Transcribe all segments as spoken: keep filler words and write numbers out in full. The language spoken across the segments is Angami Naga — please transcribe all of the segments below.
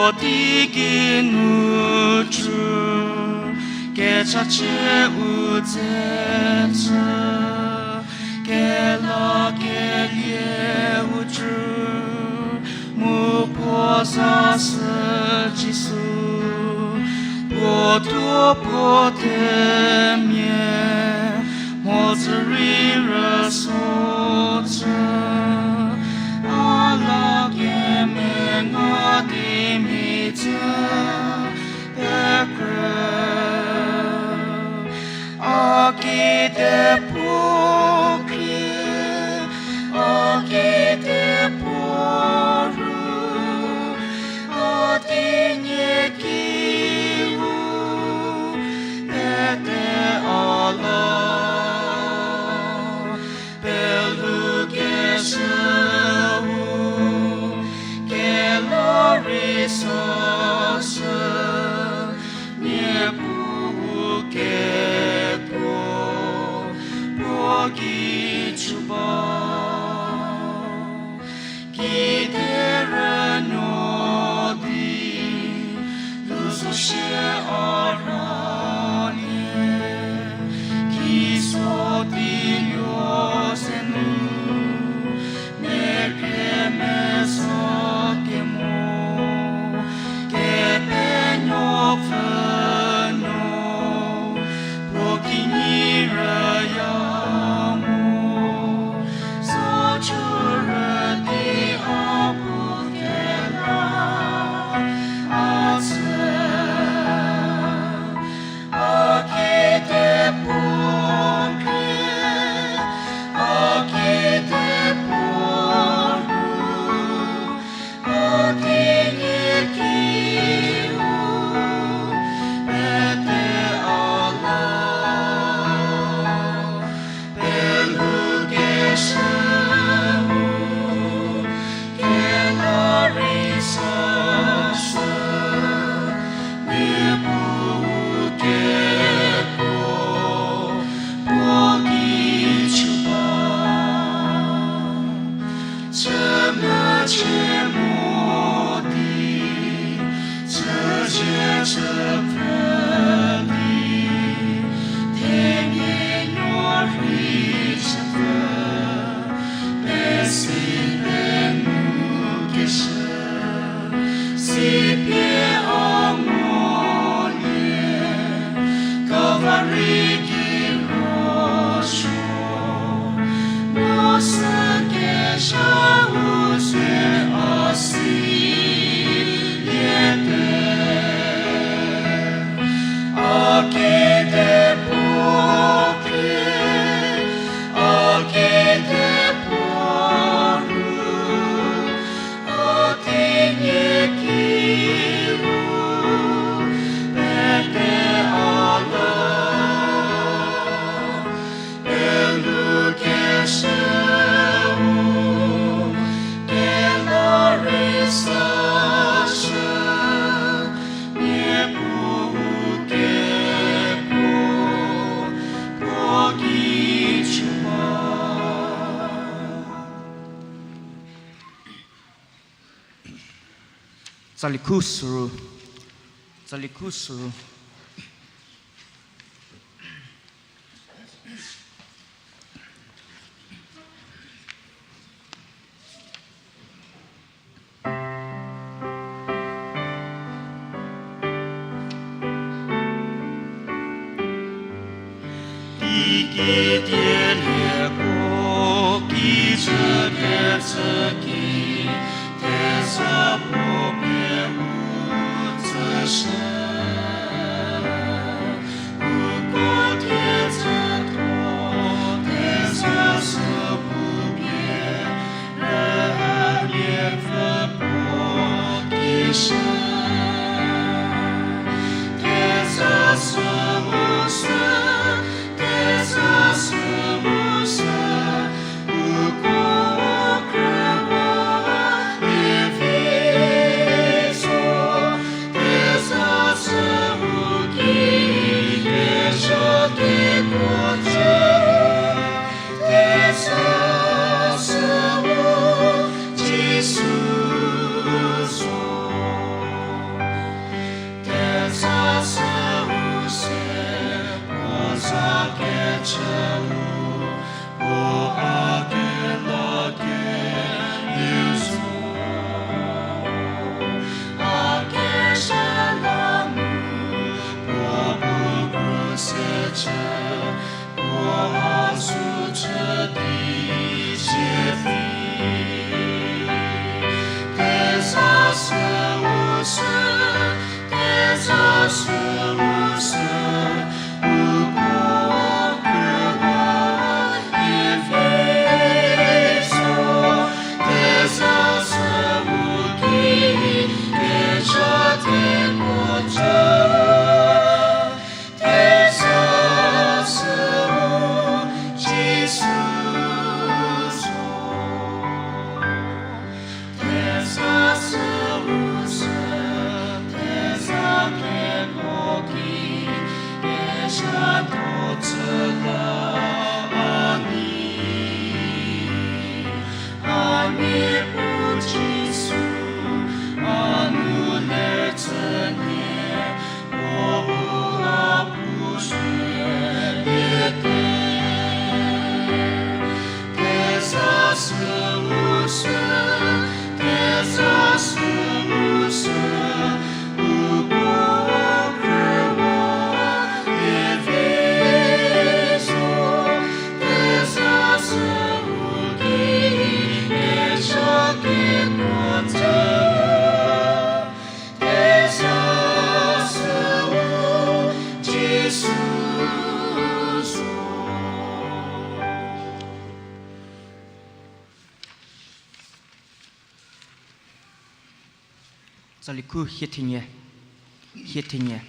Puo teigei nu cü, kechachie u dze chü, kelakelie u cü, mu puo za sü Jisu, puo tuo puo themia, mhodzü rei rüso chü, a la kemenga di mhitsa pekrü. A kedipuo khrie, a kedipuo ru, a teinyie ki u pete a la. Pelhoukeshü u kela rei sashü, Niepuu kekuo puo ki chü ba. Kiterünuo di lhouzo shie a ranie, kiso di luo ze nu, mekrie meza kemo, Kepenuopfü nuo, puo kinyi rüya mo, sacü rüdi a bu kela a tsü. A kedipuo khrie, a kedipuo ru, a teinyie ki u pete a la. Pelhoukeshü u kela rei sashü, Niepuu kekuo puo ki chü ba. Chümüchie mo di, chüzie chüpfü di, themia nuo rei chüpfü, pesi pengukeshü, sipie a ngulie, Kalvari ki ruosuo, no sü kezha u se a siliete. A kedipuo khrie, a kedipuo ru, a teinyie ki u pete a la. Pelhoukeshü u kela rei sashü, Niepuu kekuo puo ki chü ba. Tsali khu süru. Tsali khu süru. Teiki dielieko kijü kecü ki, teza puo pie u tsüshü. Uko thie tsütho, teza sü pupie, rühümiapfü puo ki shü. Teza sü mu sü, teza sü mu sü, Tsali khu hie thenie, hie thenie.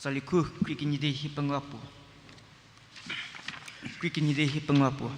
Tsali khu krie kenie di hie pengou puo. Krie kenie di hie pengou puo.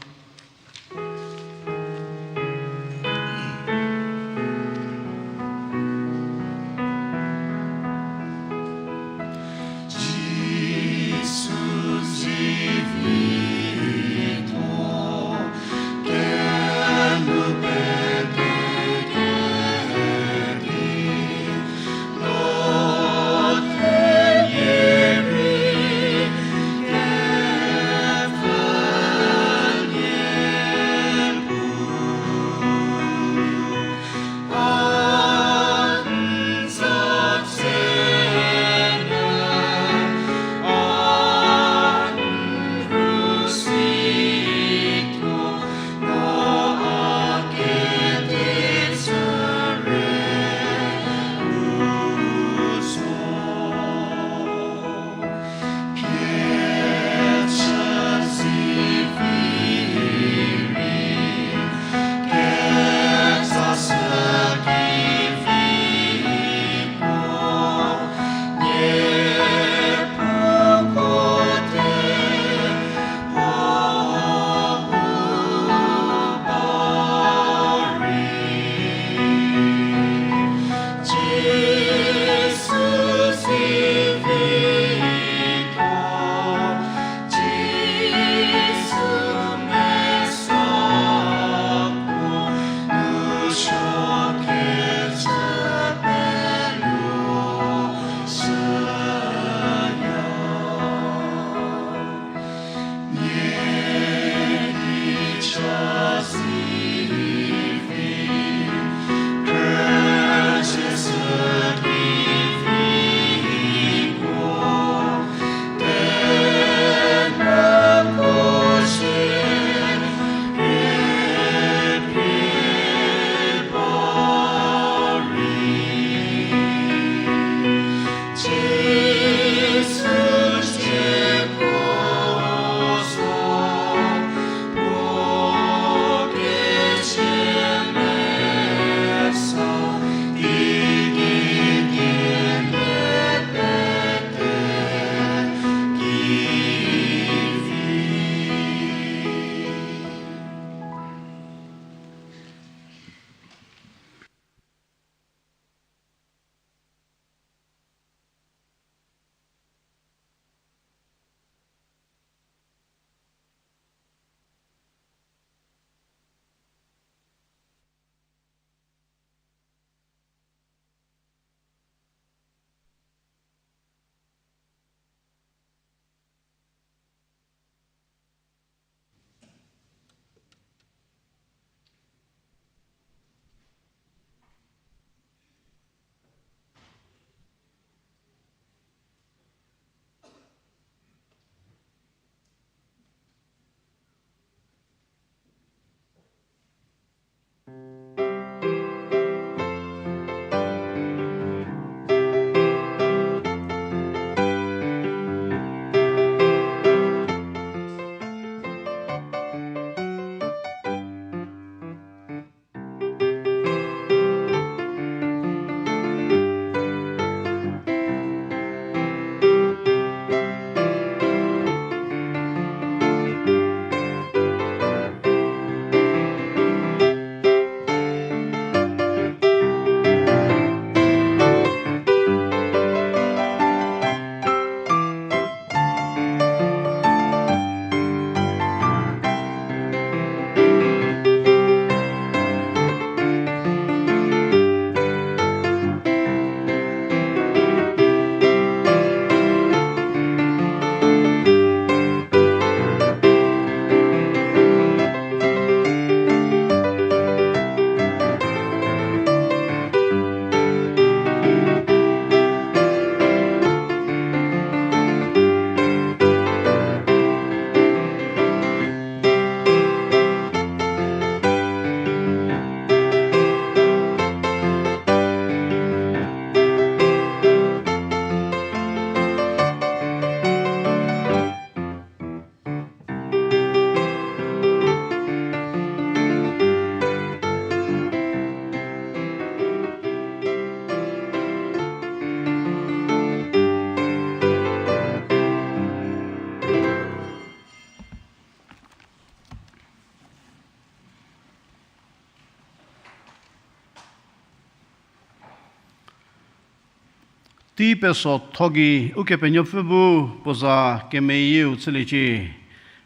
Tei pesotho gei Ukepenuopfü bu puo za kemeyieu chüliecie.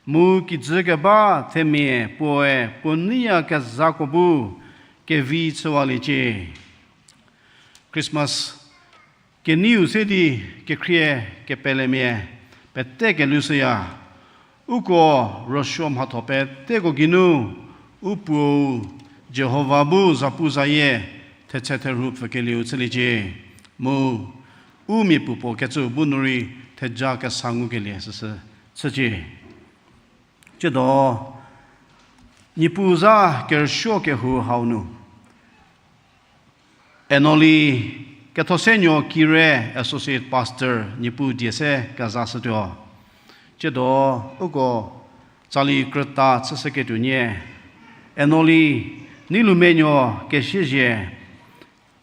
Mu kijü keba themia puoe puo neiyakezhako bu kevi chüwaliecie. Christmas keneiu se di kekhrie kepelemia pete kelushüya. Uko rüsuo mhatho peteko geinu u Puou Jihova bu zapuzayie thetse therhu pfükelieu chüliecie. Mu u mia puopuo kecüu bu nu rei theja kesa ngukelie süsü chücie. Tsiedo, Niepuu za kerüsuo kehou hau nu Enoli Kethosenuo Kire, Associate Pastor, Niepuu die se kezashütuo. Tsiedo, uko tsali krüta chüshüketuo nie, Enoli Neilumenuo Kesiezie,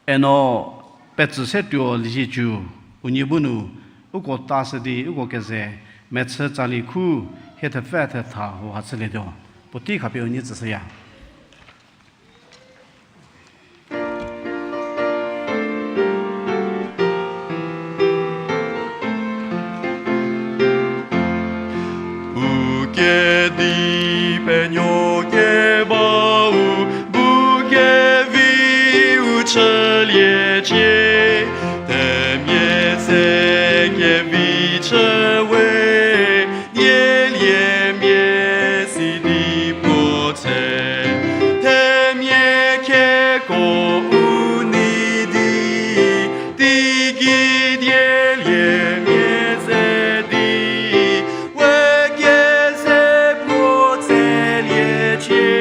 Eno Petsüsetuo Liezietsu, unie bu nu uko tashü di uko keze mechü tsali khu hie thepfü thetha hauha chülietuo. Puotei khapie unie tsüshüya. U kedipenuo kebau bu keviu chüliecie, themia se kevi chü we, dieliemia sidi puo tse, themia keko u nei di, teigei dieliemia ze di, we keze puo tseliecie,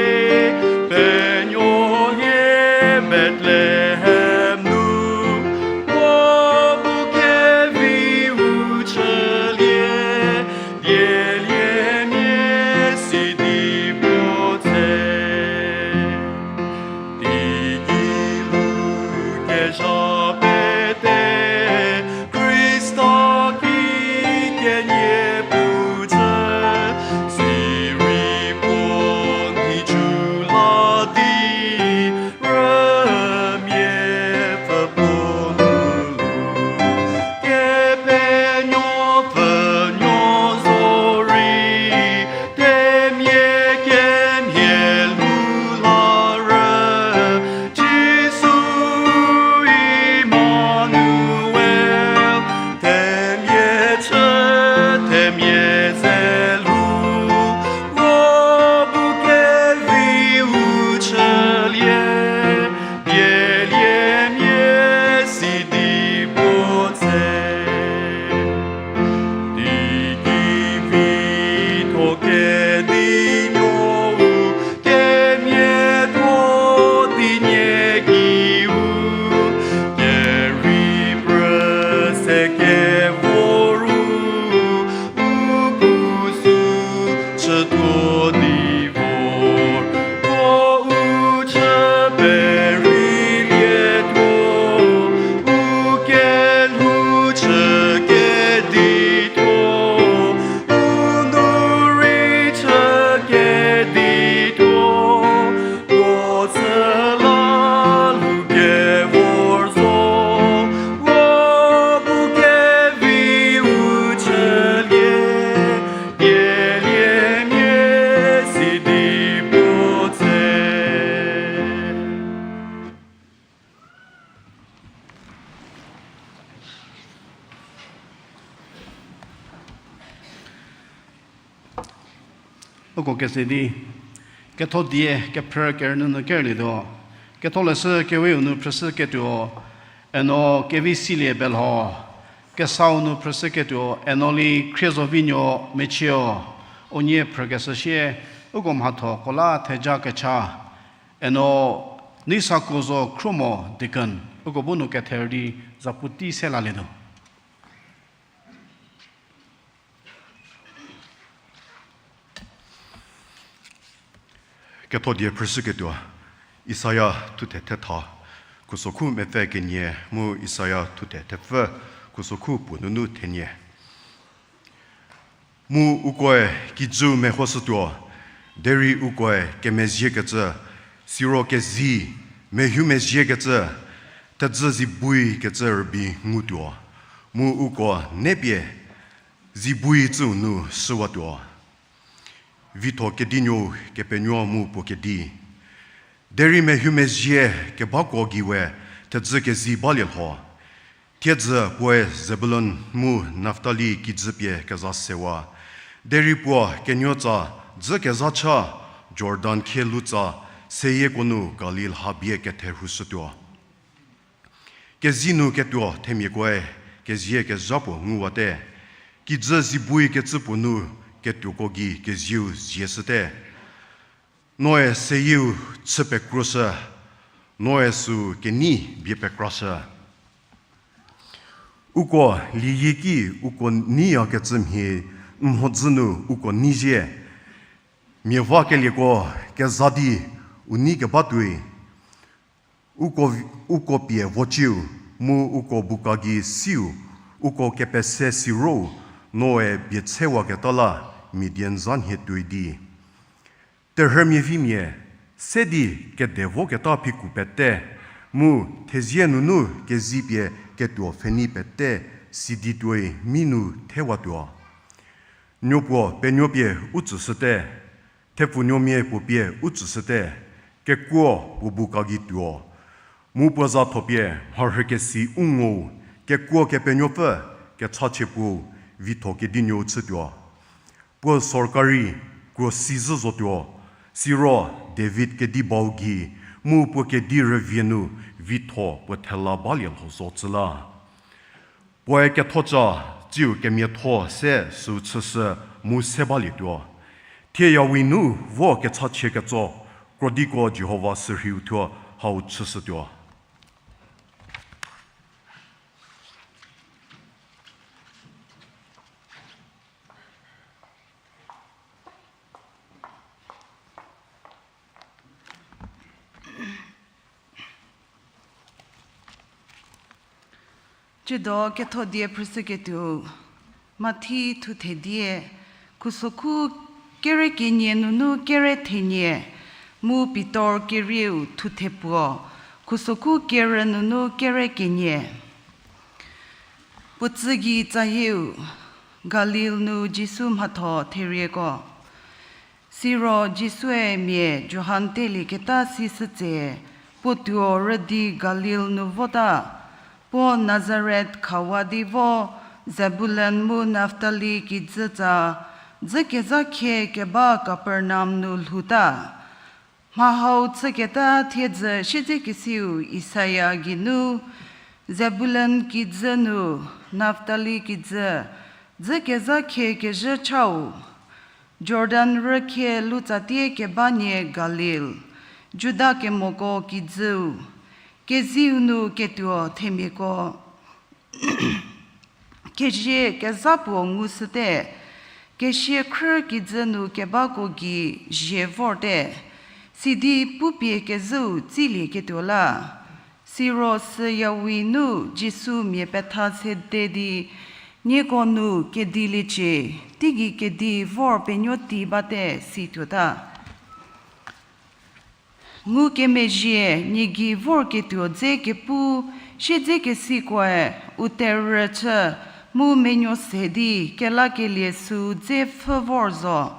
penuolie Bethlehem nu, puo bu keviu chülie, dieliemia sidi puo tse. Teigei lu kezha pete, Khrista ki kenie puo tsü, sirei puo nhicu la di, rümia pfü puo nu lu, Kepenuopfü nuo zorei, themia kemhie lu la rü, Jisu Emmanuel, themia chü, themia ze lu, puo bu keviu chülie, dieliemia sidi puo tse. Teigei vitho kedi nuou, kemia tuo di nie geiu, kerei prü se kevo ru, u kusu chütuo di vor, puo u chü pereilietuo, u kelhou chü kedituo, u nu rei chü kedituo, puo süla lu kevor zo, puo bu keviu chülie, dieliemia sidi puo tse. Uko kese di, ketho die kephrü kerünyü nu kerlietuo, ketholeshü keweu nu phrüshüketuo, eno Kevisilie Belho, kesau nu phrüshüketuo, eno Li Khriezovinuo Mechio, unie phrükeshü sie, uko mhatho ko la theja kecha, eno Neisakuozo Khrumo deacon, uko bu nu kether di zapu tei se lalietuo. Ketho die phrüshüketuo, Isaia thuthe thetha, khusokhu mepfü kenie mu Isaia thuthe thepfü, khusokhu puo nunu thenie. Mu ukoe kijü mehoshütuo, derei ukoe kemezhiekecü, siro kezei, mehoumezhiekecü, thedzü zibui kecü rübei ngutuo. Mu uko nepie zibui tsüu nu shüwatuo. Vitho Kedinuou Kepenuo mu puo kedi. Derei mehuomezhie kebako gei we thedzü kezi balie lho. Thiedzü puoe Zebulun mu Naftali kijü pie keza sewa. Derei puo kenuotsa dzü kezha cha Jordan khie lutsa seyieko nu Galil habie ketherhushütuo. Kezi nu ketuo themiakoe kezie kezha puo nguwate. Kijü zibui kecü puo nu ketuoko gei kezieu zieshüte. Noe seyieu chü pekruoshü, noe süu kenei bie pekrashü. Uko lieyi ki uko neiyakecü mhie n mhodzü nu uko neizhie. Mia vakelieko keza di u nei kebatuoi. Uko, uko pie vociu, mu uko buka gei siu, uko kepese siro, noe bie chewaketa la Midian za nhie tuoi di. Terhümiavimia, se di kede voketa phiku pete, mu thezie nunu kezi pie ketuo pfhenei pete, sidi tuoi mi nu thewatuo. Nuopuo penuopie u tsüshüte, thepfunuomia puo pie u tsüshüte, kekuo puo buka gei tuo. Mu puo za thopie mharhükesi u ngo, kekuo Kepenuopfü kechachie puo vitho kedinuou chütuo. Puo sorkari kruo si zhü zotuo, siro David kedi bau gei, mu puo kedi rüvie nu vitho puo thela balie lho zo tsü la. Puoe kethoca tsiu kemiatho se süu chüshü mu se balietuo. Thie yawi nu vo kechachie ketso, krodiko Jihova sürheiu thuo hau chüshütuo. Tsiedo ketho die phrüshüketuo, Mathi thuthe die, khusokhu kere kenie nunu kere thenie, mu Pitor kerieu thuthe puo, khusokhu kerü nunu kere kenie. Puo tsü gei tsayieu, Galil nu Jisu mhatho therieko. Siro Jisue mia Johan telieketa si shütse, puo tuo rüdi Galil nu vota. Puo Nazaret khawa di vo Zebulun mu Naftali kijütsa, dzü kezha khie keba Kapernaum nu lhouta. Mha hau chüketa thiedzü siedzekesiu Isaia geinu, Zebulun kijü nu, Naftali kijü, dzü kezha khie kezhü chau, Jordan rükhie lutsatie kebanie Galil, Juda kemoko kijüu, keziu nu ketuo themiako. Kezie kezha puo ngushüte, kesia khrü kijü nu kebako gei zie vorte, sidi pupie kezhüu tsilieketuo la. Siro süyawi nu Jisu mia petha sede di, nieko nu kediliecie, teigei kedi vor penuo ti bate si tuota. Ngukemezhie nie gei vorketuo dze kepu, siedzekesikoe, u terhü chü, mu menuo se di kelakelie süu dze pfhü vor zo.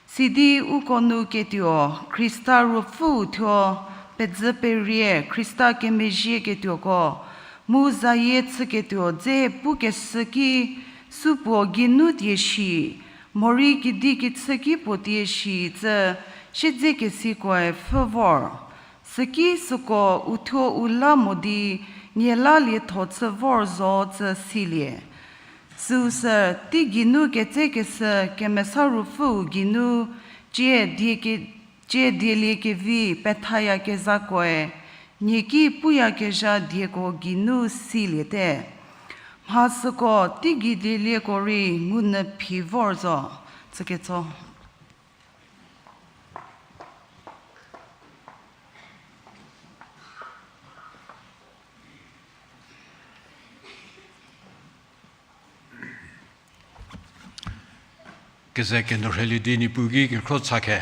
Sidi uko nu ketuo, Khrista Ruopfüu thuo, pedzü perie Khrista kemezhieketuoko, mu zayie chüketuo dze pukeshü ki, supuo geinu tie shi, morei kedi kechü ki puo tie shi tsü, siedzekesikoe pfhü vor. Süki süko uthuo u la mo di, nie la lietho chü vor zo tsü silie. Süusü, tei geinu ketsekeshü Kemesa Ruopfüu geinu, cie die ke-, cie dielie kevi pethayakezakoe, nie ki puyakezha dieko geinu siliete. Mha süko teigei dielieko rei ngunyü phi vor zo. Tsüketso. Keze kenyü rheilie di Niepuu ki kekhro cha khe.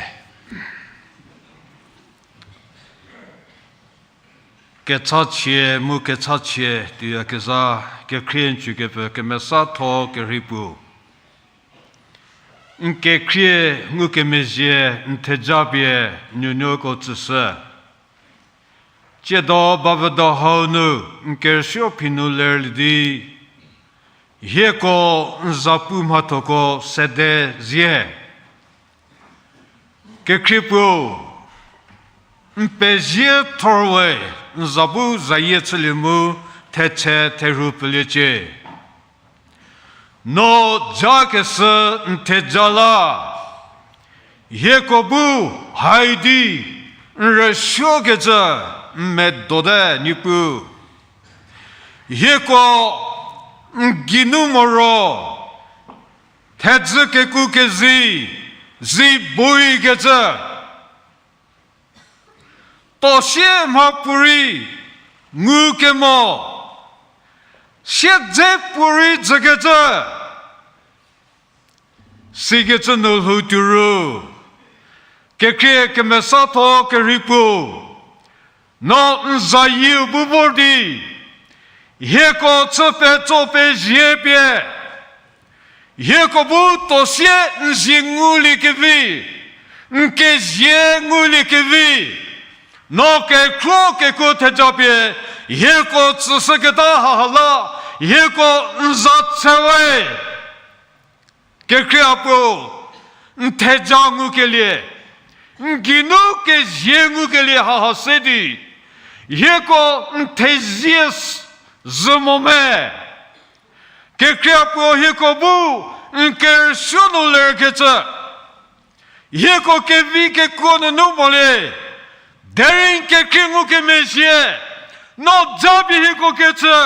Kechachie mu kechachie tuoyakezha, kekhrie n cükepfü kemesatho kerhei puo. N kekhrie ngukemezhie n thejapie nuonuoko tsüshü. Tsiedo bavüdo hau nu n kerüsuo phi nu lerlie di, hieko n zapu mhathoko sede zie. Kekhrie puo, n pezie thorwe, n za bu zayie chülie mu thetse therhu pfüliecie. No jakeshü n theja la, hieko bu haidi n rüsuokecü n medote Niepuu. Hieko n geinu moro, thedzü keku kezi, zi boikecü, tosie mhapuorei ngukemo, siedze puorei dzükecü, sikecü nu lhou tuoru, kekhrie kemesatho kerhei puo, no n zayieu bu vor di, hieko chü petso pezie pie, hieko bu tosie n zie nguliekevi, n kezie nguliekevi, no kekhro kekuo thejapie hieko tsüshüketa haha la, hieko n za tsewe. Kekhrie puo, n theja ngukelie, n geinu kezie ngukelie haha se di, hieko n thezie s- zhü mo me. Kekhrie puo hieko bu n kerüsuo nu lerkecü, hieko kevi kekuo nunu molie, derei n kekhrie ngukemezhie, no japie hieko kecü,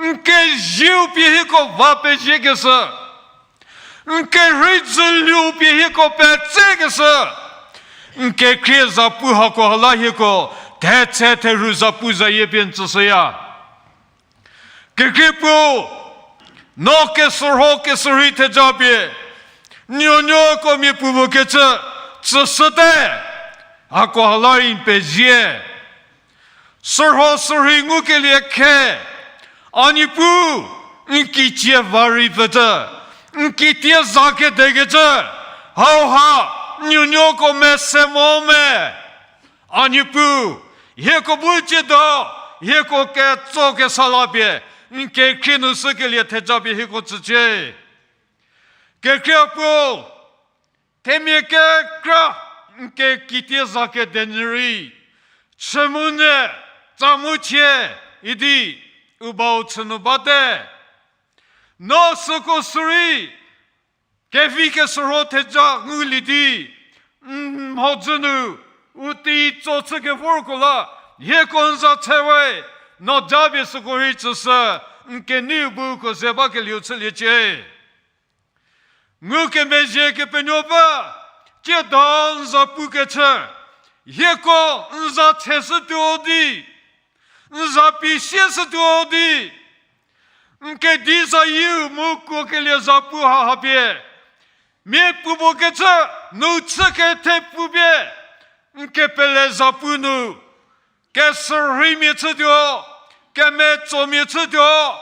n kezieu pie hieko va peziekeshü, n kerhei dzülieu pie hieko petsekeshü, n kekhrie zapu hako ha la hieko thetse therhu zapu zayie pie n tsüshüya. Kekhrie puo, no kesürho kesürhei thejapie nuonuoko miapuo puo kecü tsüshüte, hako ha la rei n pezie. Sürho sürhei ngukelie khe, a Niepuu, n kitie va rei pfücü, n kitie za kedekecü, hauha nuonuoko mese mo me. A Niepuu, hieko bu tsiedo, hieko ketso kesa la pie, n kekhrie nu shükelie thejapie hieko tsücie. Kekhrie puo, themia kekra n kekitie za kede nyü rei, chü mu nyü, tsa mu chie, idi, u bau chü nu bate. No süko sürei, kevi kesürho theja ngulie di, n mhodzü nu, u tei tso chü kevorko la, hieko n za tsewe, no japie süko rei tsüshü, n keneiu bu uko ze bakelieu chüliecie. Ngukemezhie Kepenuopfü, tsiedo n za pukechü, hieko n za tseshütuo di, n za pisieshütuo di, n kedi zayieu mu kuokelie zapu haha pie, miapuo puo kecü nu chü kethe pu pie, n kepele zapu nu, kesürheimia chütuo, kemetsomia chütuo,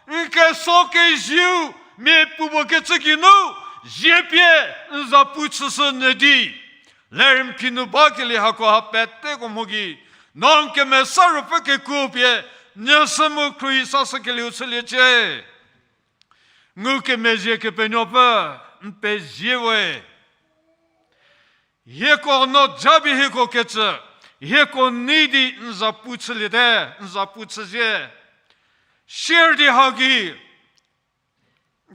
n keso kezieu miapuo puo kecü geinu, zie pie n za pu chüshü nyü di, lerü n phi nu bakelie hakoha peteko mho gei, no n Kemesa Ruopfü kekuo pie, nyüshü mu khruohi sashükelieu chüliecie. Ngukemezhie Kepenuopfü, n pezie we. Hieko no japie hieko kecü, hieko nei di n za pu chüliete, n za pu chüzie. Sier di haki,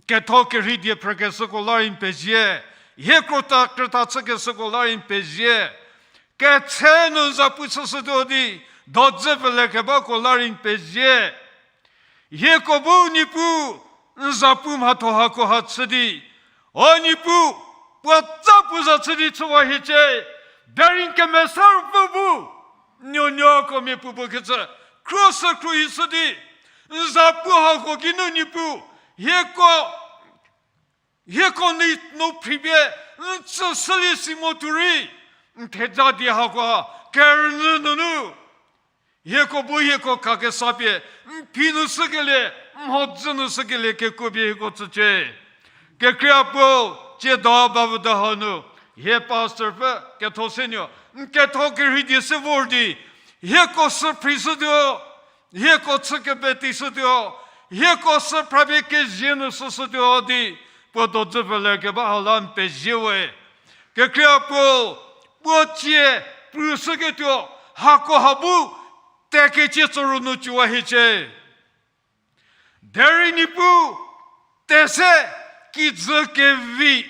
ketho kerhei die phrükeshüko la rei n pezie, hie krüta krüta chükeshüko la rei n pezie, ketse nu n za pu chüshütuo di, dodzü pele kebako la rei n pezie. Hieko bu Niepuu, n za pu mhatho hakoha chü di, o Niepuu, puotsa pu za chü di chüwa hiecie, derei n Kemesa Ruopfü bu, nuonuoko miapuo puo kecü, khruoshü khruohishü di, n za pu hako geinu Niepuu, hieko, hieko nei nu phripie, n tsüshülie si mo tuo rei, n theja die hakoha, kerünyü nunu, Hieko bu hieko khakesa pie, n phi nu shükelie, n mhodzü nu shükelie kekuo pie hieko tsücie. Kekreipuo, tsiedo bavüdo hanu, hie pastorpfü ketho senuo, n ketho kerhei die se vor di, hieko sü phrishütuo, hieko chü kepetishütuo, hieko sü phrapie kezie nu shüshütuo di, puo dodzü pfü ler keba hau la n pezie we. Kekreipuo, puo tsie prushüketuo, hako ha bu tekecie tsoru nu cüwa hiecie. Derei Niepuu, tese kijü kevi,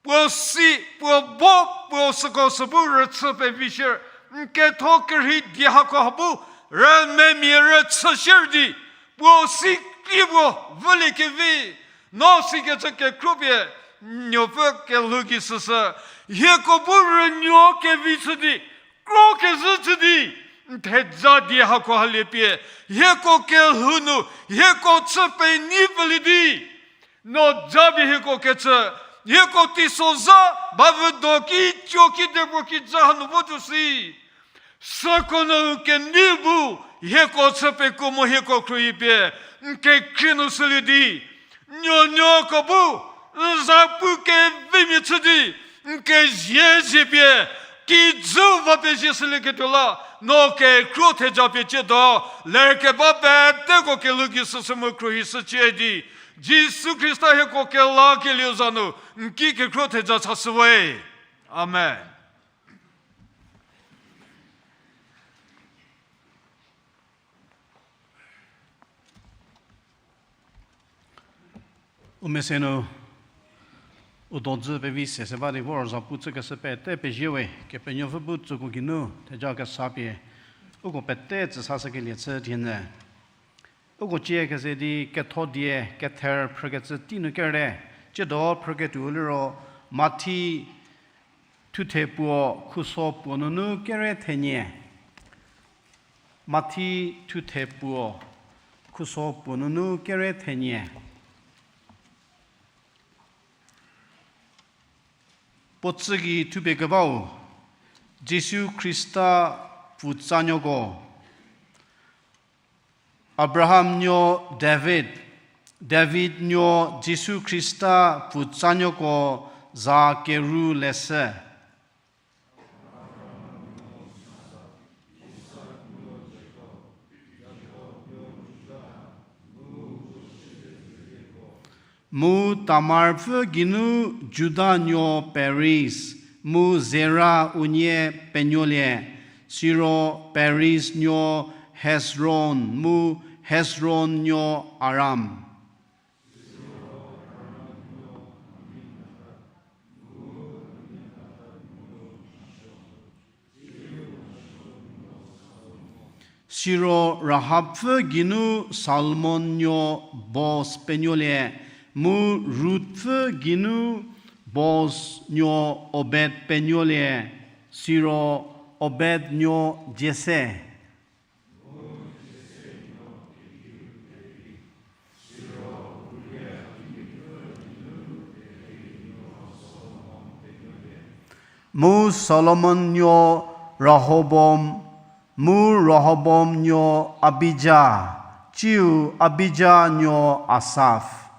puo si, puo bo, puo süko sü bu rüchü pevi shie, n ketho kerhei die hako ha bu rümemia rüchü shie di, puo si ki puo vüliekevi, no sikecü kekhropie, nuopfü kelhou gei süsü, hieko bu rünuo kevi chü di, kro kezhü chü di, n theja die hako ha lie pie, hieko kelhou nu, hieko chü penyi pfülie di, no japie hieko kecü, hieko teisozha, bavüdo ki, tio ki, debo ki, ja hanu vo tuo si. Süko nu kenei bu, hieko chü pekuo mu hieko khruohi pie, n kekhrie nu shülie di, nuonuoko bu, n za pu kevimia chü di, n kezie zie pie, kijü va pezie shülieketuo la, no kekhruo theja pie tsiedo, ler keba peteko kelhou gei süsü mu khruohi shücie di, Jisu Khrista hieko kelakelieu za nu, n ki kekhruo theja chashüwe. Amen. U mese nu, u dodzü pevi se se ba di vor zapu chükeshü pete pezie we, Kepenuopfü bu tsüko geinu theja kesa pie, uko pete tsüsashükelie chü thienyü. Uko cie keze di Kethodie kether phrükecü tei nu kere, tsiedo phrüketuo liro Mathi thuthe puo khuso puo nunu kere thenie. Mathi thuthe puo khuso puo nunu kere thenie. Puo tsü gei thupie kebau, Jisu Khrista pfutsanuoko. Abraham nuo David, David nuo Jisu Khrista pfutsanuoko za keru leshü. Mu Tamarpfü geinu Juda nuo Peris, mu Zera unie penuolie, siro Peris nuo Hezron, mu Hezron nuo Aram. Siro Rahabpfü geinu Salmon nuo Boaz penuolie, mu Rutpfü geinu Boaz nuo Obed penuolie, siro Obed nuo Jese. Mu Solomon nuo Rehoboam, mu Rehoboam nuo Abija, tsiu Abija nuo Asaph.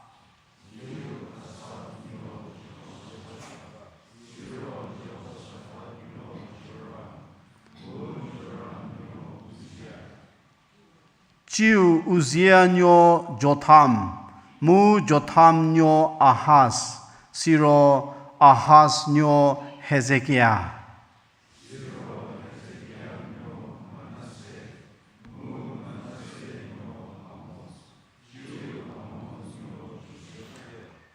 Tsiu Uzzia nuo Jotham, mu Jotham nuo Ahaz, siro Ahaz nuo Hezekia.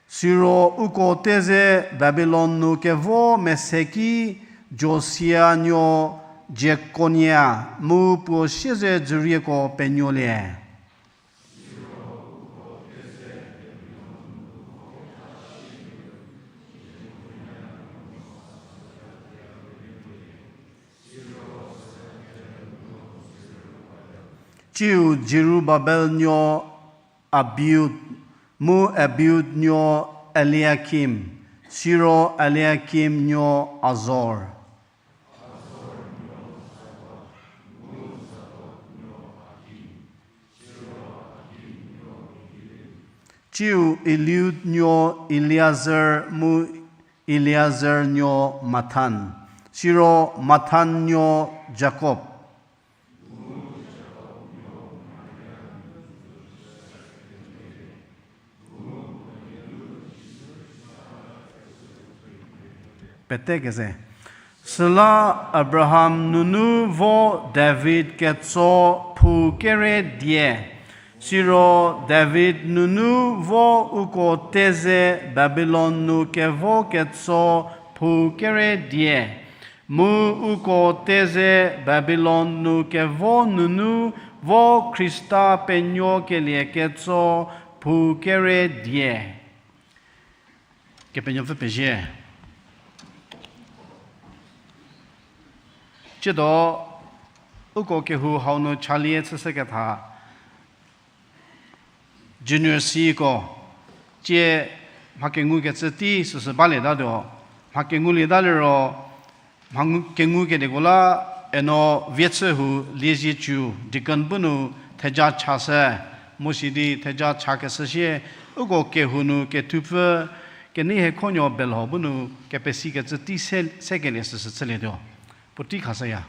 Siro uko teze Babilon nu kevo mese ki Josia nuo Jekonia mu puo siezedzürieko penuolie. Tsiu Zerubabel nuo Abiud, mu Abiud nuo Eliakim, siro Eliakim nuo Azor. Siu Eliud nuo Eleazar mu Eleazar nuo Mathan, siro Mathan nuo Jakob. Pete keze. Süla Abraham nunu vo David ketso phou kere die. Siro David nunu vo uko teze Babilon nu kevo ketso phou kere die. Mu uko teze Babilon nu kevo nunu vo Khrista penuokelie ketso phou kere die. Kepenuopfü pezie. Tsiedo, uko kehou hau nu chalie chüshüketha, Junior Cko, tsie mha kengukecü tei süsü balietatuo, mha kengulieta liro, mha ngu-, kengukedieko la eno vie chü hu Liezietsu deacon bu nu theja chashü, mu sidi theja chakeshü sie, uko kehou nu kethupfü, kenei hekhonuo belho bu nu kepesikecü tei se, sekelie süsü chülietuo. Puotei khashüya.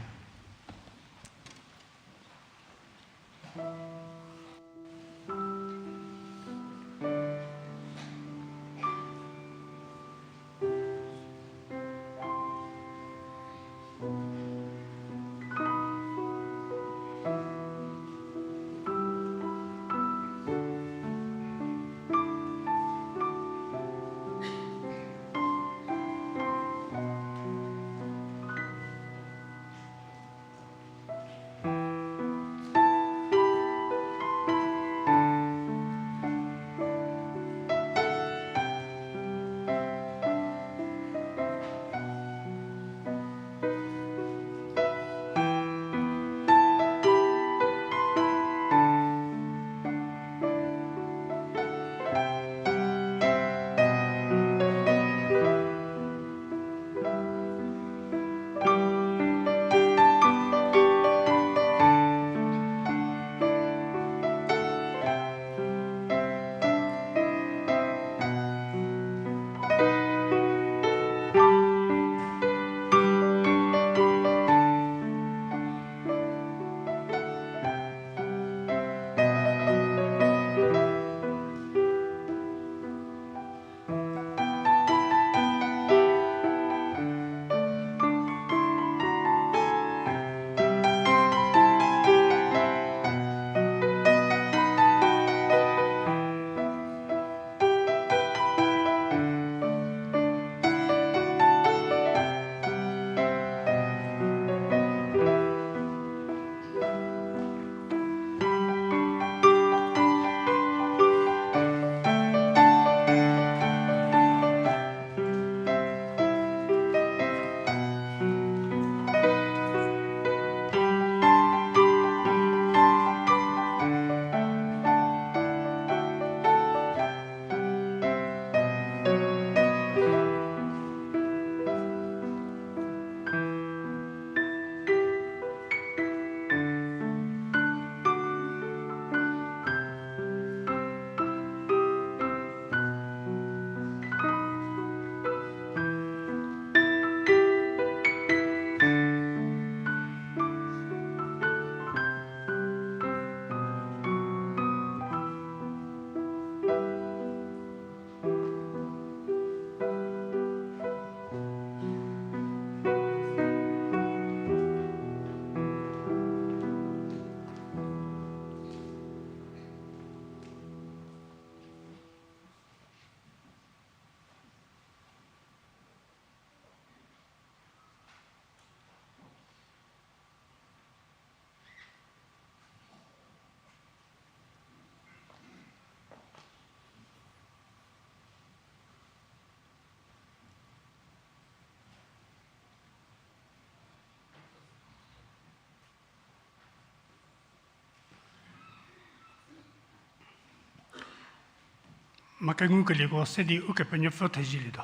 Mha kengukelieko se di Ukepenuopfü thezielietuo.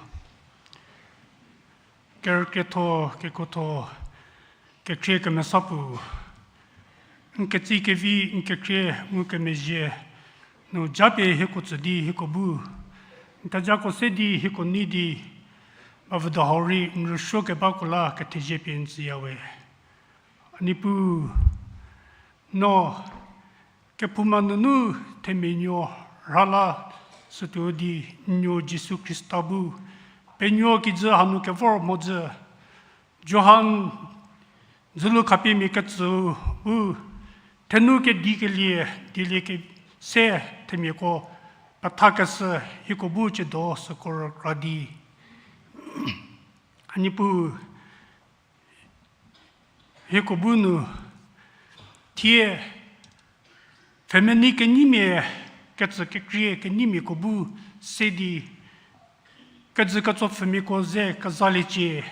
Kerükrietho, kekuotho, kekhrie kemesa puo, n ketsie kevi, n kekhrie ngukemezhie, nu japie hieko tsü di hieko bu, n kejako se di hieko nei di, bavüdo hau rei n rüsuo kebako la kethezie pie n tsüyawe. A Niepuu, no kephouma nunu themia nuo rha la sütuo di n nuo Jisu Khrista bu penuo kijü hanu kevor mhodzü, Johan dzülu khapiemia kecüu bu thenu kedikelie, dielie ke se themiako pethakeshü hieko bu tsiedo süko rükra di, A Niepuu, hieko bu nu thie pfhemenei kenyimia, kecü kekrie kenyimiako bu se di, kejü ketsopfhümiako ze kezaliecie.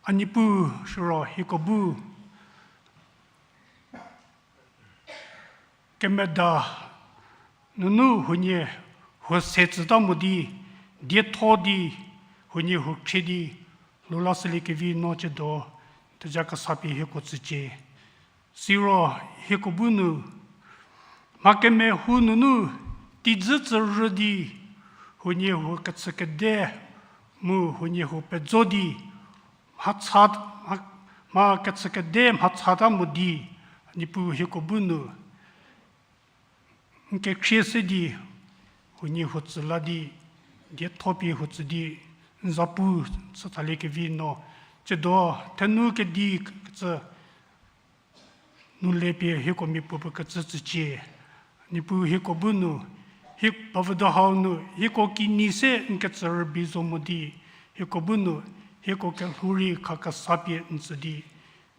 A Niepuu, siro hieko bu kemeda nunu huonie huo se tsüta mo di, dietho di, huonie huo khrie di lhoulashüliekevi no tsiedo theja kesa pie hieko tsücie. Siro hieko bu nu mha kemehou nunu teidzü tsürü di, huonie huo kechükede mu huonie huo pejo di, mha, mha kechükede mhachata mo di, Niepuu hieko bu nu n kekhrie se di, huonie huo tsü la di, dietho pie huo tsü di, n zapu chütaliekevi no tsiedo thenu kedi kecü nu le pie hieko miapuopuo kecü tsücie. Niepuu hieko bu nu, hie bavüdo hau nu hieko kinyi se n kecü rübei zo mo di, hieko bu nu hieko kelhou rei khakesa pie n tsü di,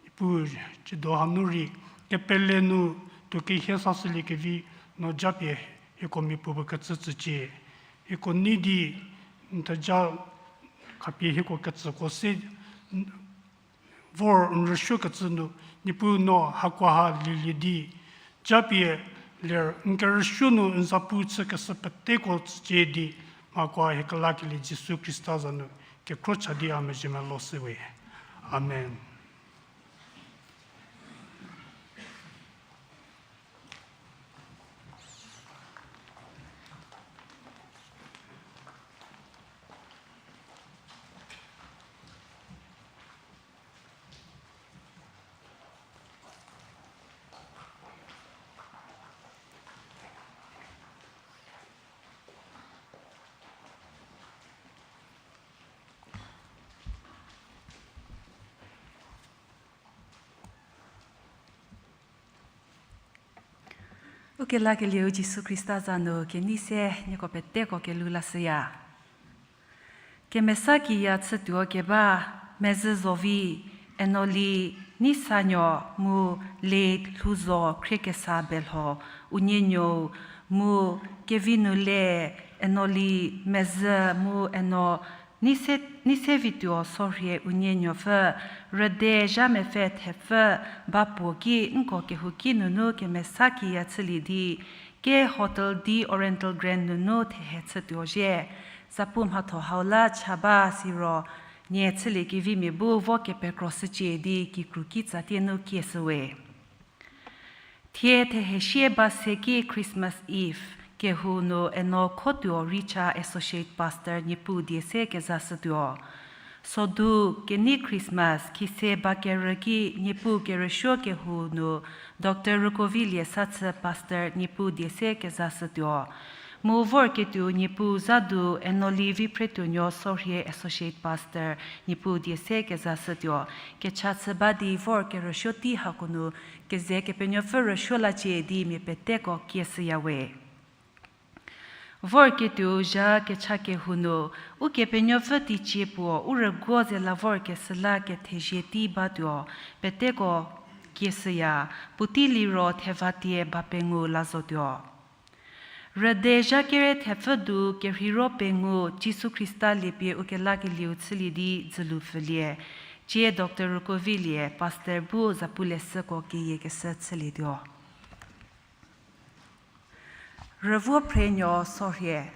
Niepuu, tsiedo hanu rei kepele nu tuo kehie sashüliekevi no japie hieko miapuopuo kecü tsücie. Hieko nei di n theja khapie hieko kecüko se vor n rüsuokecü nu, Niepuu no hakoha lielie di, japie ler n kerüsuo nu n zapu chükeshü peteko tsücie di, mhakoha hie kelakelie Jisu Khrista za nu kekhro cha di a mezhie melo shüwe. Amen. Ukelakelieu Jisu Khrista za nu kenei se nieko peteko kelhou lashüya. Kemesa kiya chütuo keba, mezhü zovi, Enoli, Neisanuo, mu Late Lhouzo Khriekesa Belho, unienuou, mu Kevinu le, Enoli, mezhü, mu Eno, Neise, Neisevituo Sorhie unienuopfü, rüde zha mepfü thepfü ba puo ki nko kehouki nunu kemesa kiya chülie di, ke Hotel D Oriental Grand nunu thehe chütuo zhie. Zapu mhatho hau la cha ba siro, nie chüliekevimia bu vo kepekro shücie di kikru ki tsatie nu kieshüwe. Thie thehesie ba se ki Christmas Eve kehou nu Eno Khotuo Richa Associate Pastor Niepuu die se kezashütuo. Sodu kenei Christmas khise ba kerü ki Niepuu kerüsuo kehou nu Doctor Rükovilie Sathü Pastor Niepuu die se kezashütuo. Mu vorketuo Niepuu zadu Enoli Viphretuonuo Sorhie Associate Pastor Niepuu die se kezashütuo. Kecha chü ba di vor kerüsuo tei hako nu keze Kepenuopfü rüsuo lacie di mia peteko kieshüyawe. Vorketuo zha kecha kehou nu, Ukepenuopfü teicie puo u rüguo ze la vorkeshü la kethezie tei batuo, peteko kieshüya, puotei liro thevatie ba pengou la zotuo. Rüde zha kere thepfü du kerheiro pengou Jisu Khrista liepie ukelakelieu chülie di dzülu pfülie. Tie Doctor Rükovilie, Pastor bu zapuleshüko keyiekeshü chülietuo. Rüvo Phrenuo Sorhie.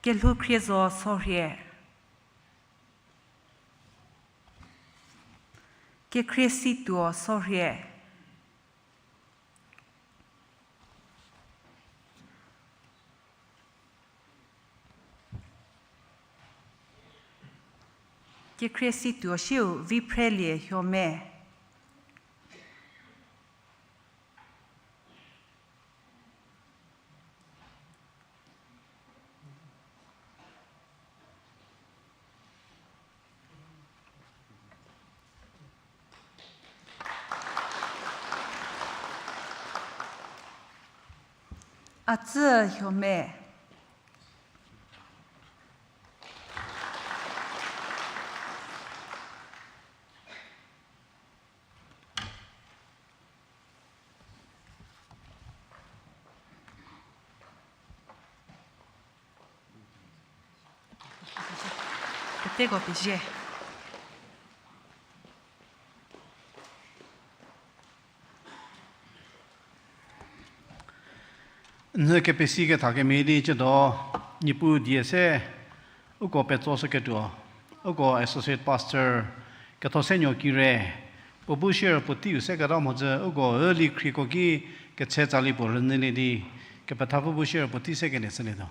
Kelhou Khriezo Sorhie. Kekhrie Situo Sorhie. Kekhrie Situo Siu Viphrelie Hiome. Atsü Hiome. Peteko pezie. N kepesi ketha kemhie di ciedo, Niepuu die se uko petso shüketuo, uko Associate Pastor Kethosenuo Kire, puo bu share puo teiu seketa mhodzü uko üli khrieko ki ketse tsali puo rünyülie di, kepethapfü bu share puo tei sekelie chülietuo.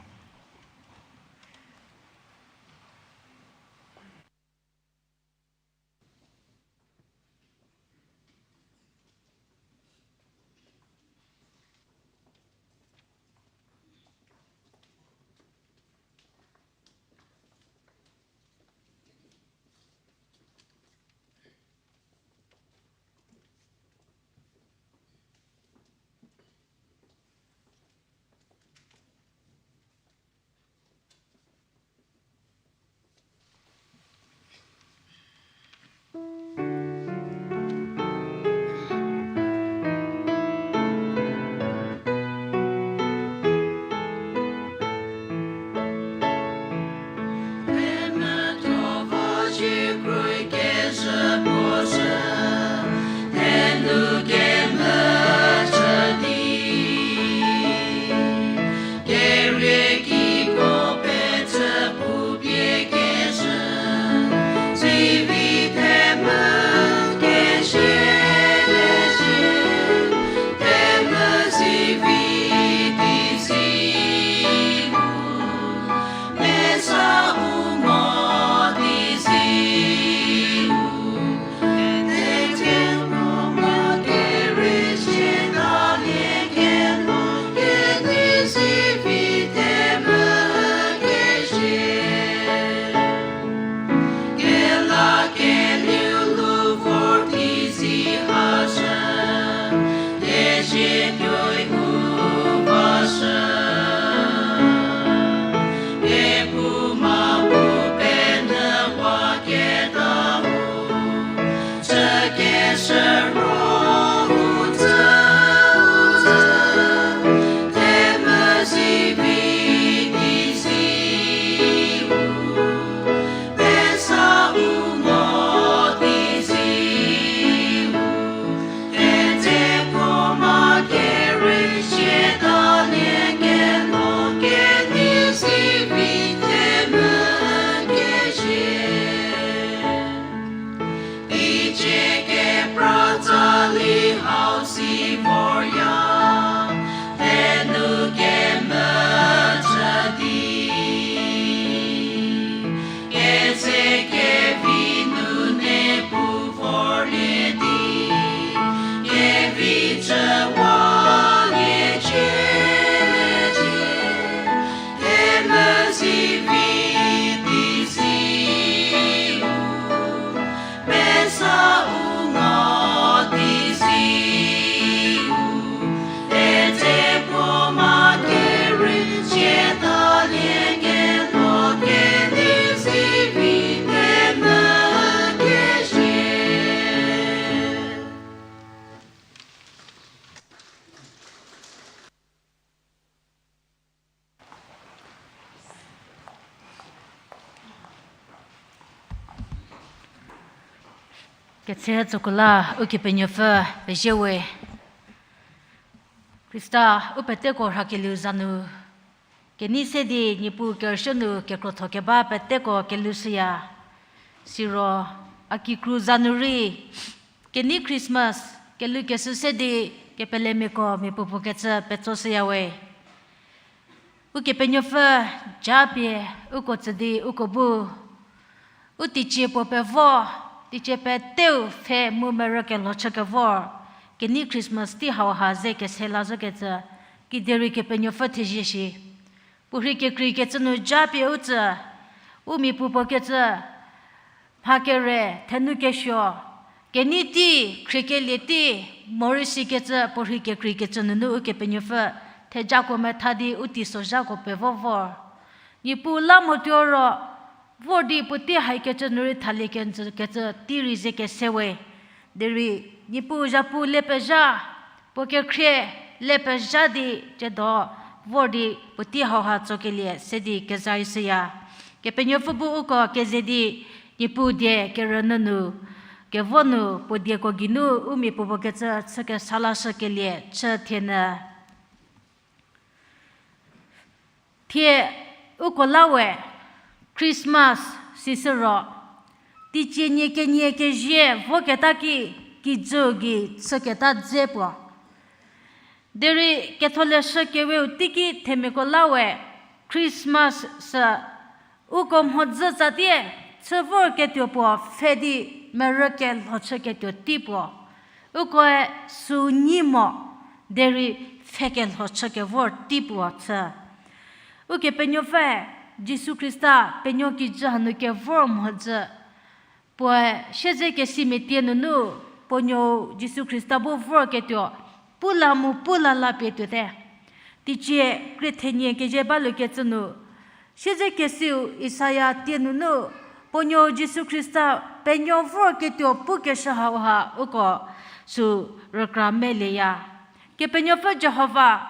Ketse tsokula Ukepenuopfü pezie we. Khrista u peteko rhakelieu za nu, kenei se di Niepuu kerüshü nu kekrotho keba peteko kelushüya. Siro a kikru za nu rei Kenei Christmas kelukeshü se di kepelemiako miapuopuo kecü petsoshüyawe. Ukepenuopfü japie uko tsü di uko bu u teicie puo pevo, teicie peteu pfhe mu merü kelho chükevor, Kenei Christmas tei hauha ze kese la zokecü, kiderei Kepenuopfü thezie shi. Puorhi kekreikecü nu japie u tsü, u miapuopuo kecü, mha kere, thenu kesuo, kenei tei, khriekelie tei, morei sikecü puorhi kekreikecü nunu Ukepenuopfü thejako metha di u teisozhako pevo vor. Niepuu la motuo ro, vor di puotei haikecü nu rei thalie kenjü kecü tei rei ze kese we. Derei Niepuu zhapu le pezha, puo kekhrie le pezha di tsiedo vor di puotei hauha tsokelie se di kezashüya. Kepenuopfü bu uko keze di Niepuu die kerünyü nu, kevo nu puo dieko geinu u miapuopuo kecü chü kesa lashükelie chü thienyü. Thie uko la we Christmas sisü ro, teicie nie kenie kezie voketa ki, kijü gei chüketa dze puo. Derei Ketholeshü Keweu teiki themiako la we Christmas sü uko mhodzü tsatie chü vorketuo puo pfhe di merü kelho chüketuo tei puo. Ukoe sü nyi mo, derei pfhe kelho chükevor tei puo chü. Ukepenuopfü Jisu Khrista penuo kijü hanu kevor mhodzü. Puoe siedzekesimia tie nunu puo nuou Jisu Khrista bu vorketuo pu la mu pu la la pie tuote. Teicie krie thenie kezie balukecü nu, siedzekesiu Isaia tie nunu puo nuou Jisu Khrista penuo vorketuo pukeshü hauha uko sü rükra melieya. Kepenuopfü Jihova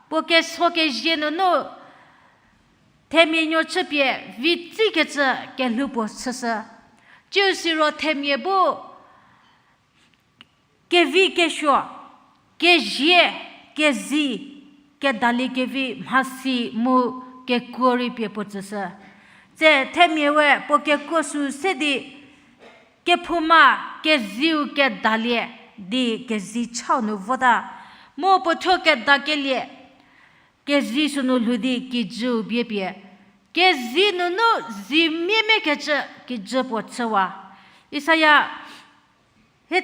puo keso kezie nunu themia nuo chüpie vitsikecü kelhou puo chüshü. Tsiu siro themia bu kevi kesuo, kezie, kezi, kedaliekevi mhasi mu kekuo rei pie puo tsüshü. Tse themia we puo kekuo sü se di kephouma keziu kedalie di kezi chau nu vota. Mu puo thuo kedakelie kezi sünu lhou di kijüu bie pie, kezi nunu zi miemie kecü kijü puo chüwa. Isaia hie,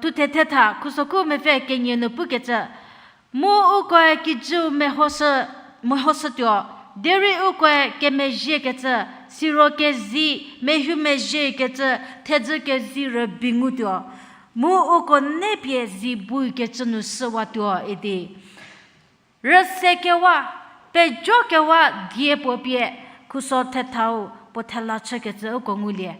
thuthe thetha khusokhu mepfü kenie nu pukecü, mu ukoe kijüu mehoshü, mehoshütuo, derei ukoe kemezhiekecü, siro kezi, mehumezhiekecü, thedzü kezi rübei ngutuo, mu uko nepie zi buikecü nu shüwatuo idi. Rüsekewa, pejokewa die puo pie khuso thethau puo thela chükecü uko ngulie.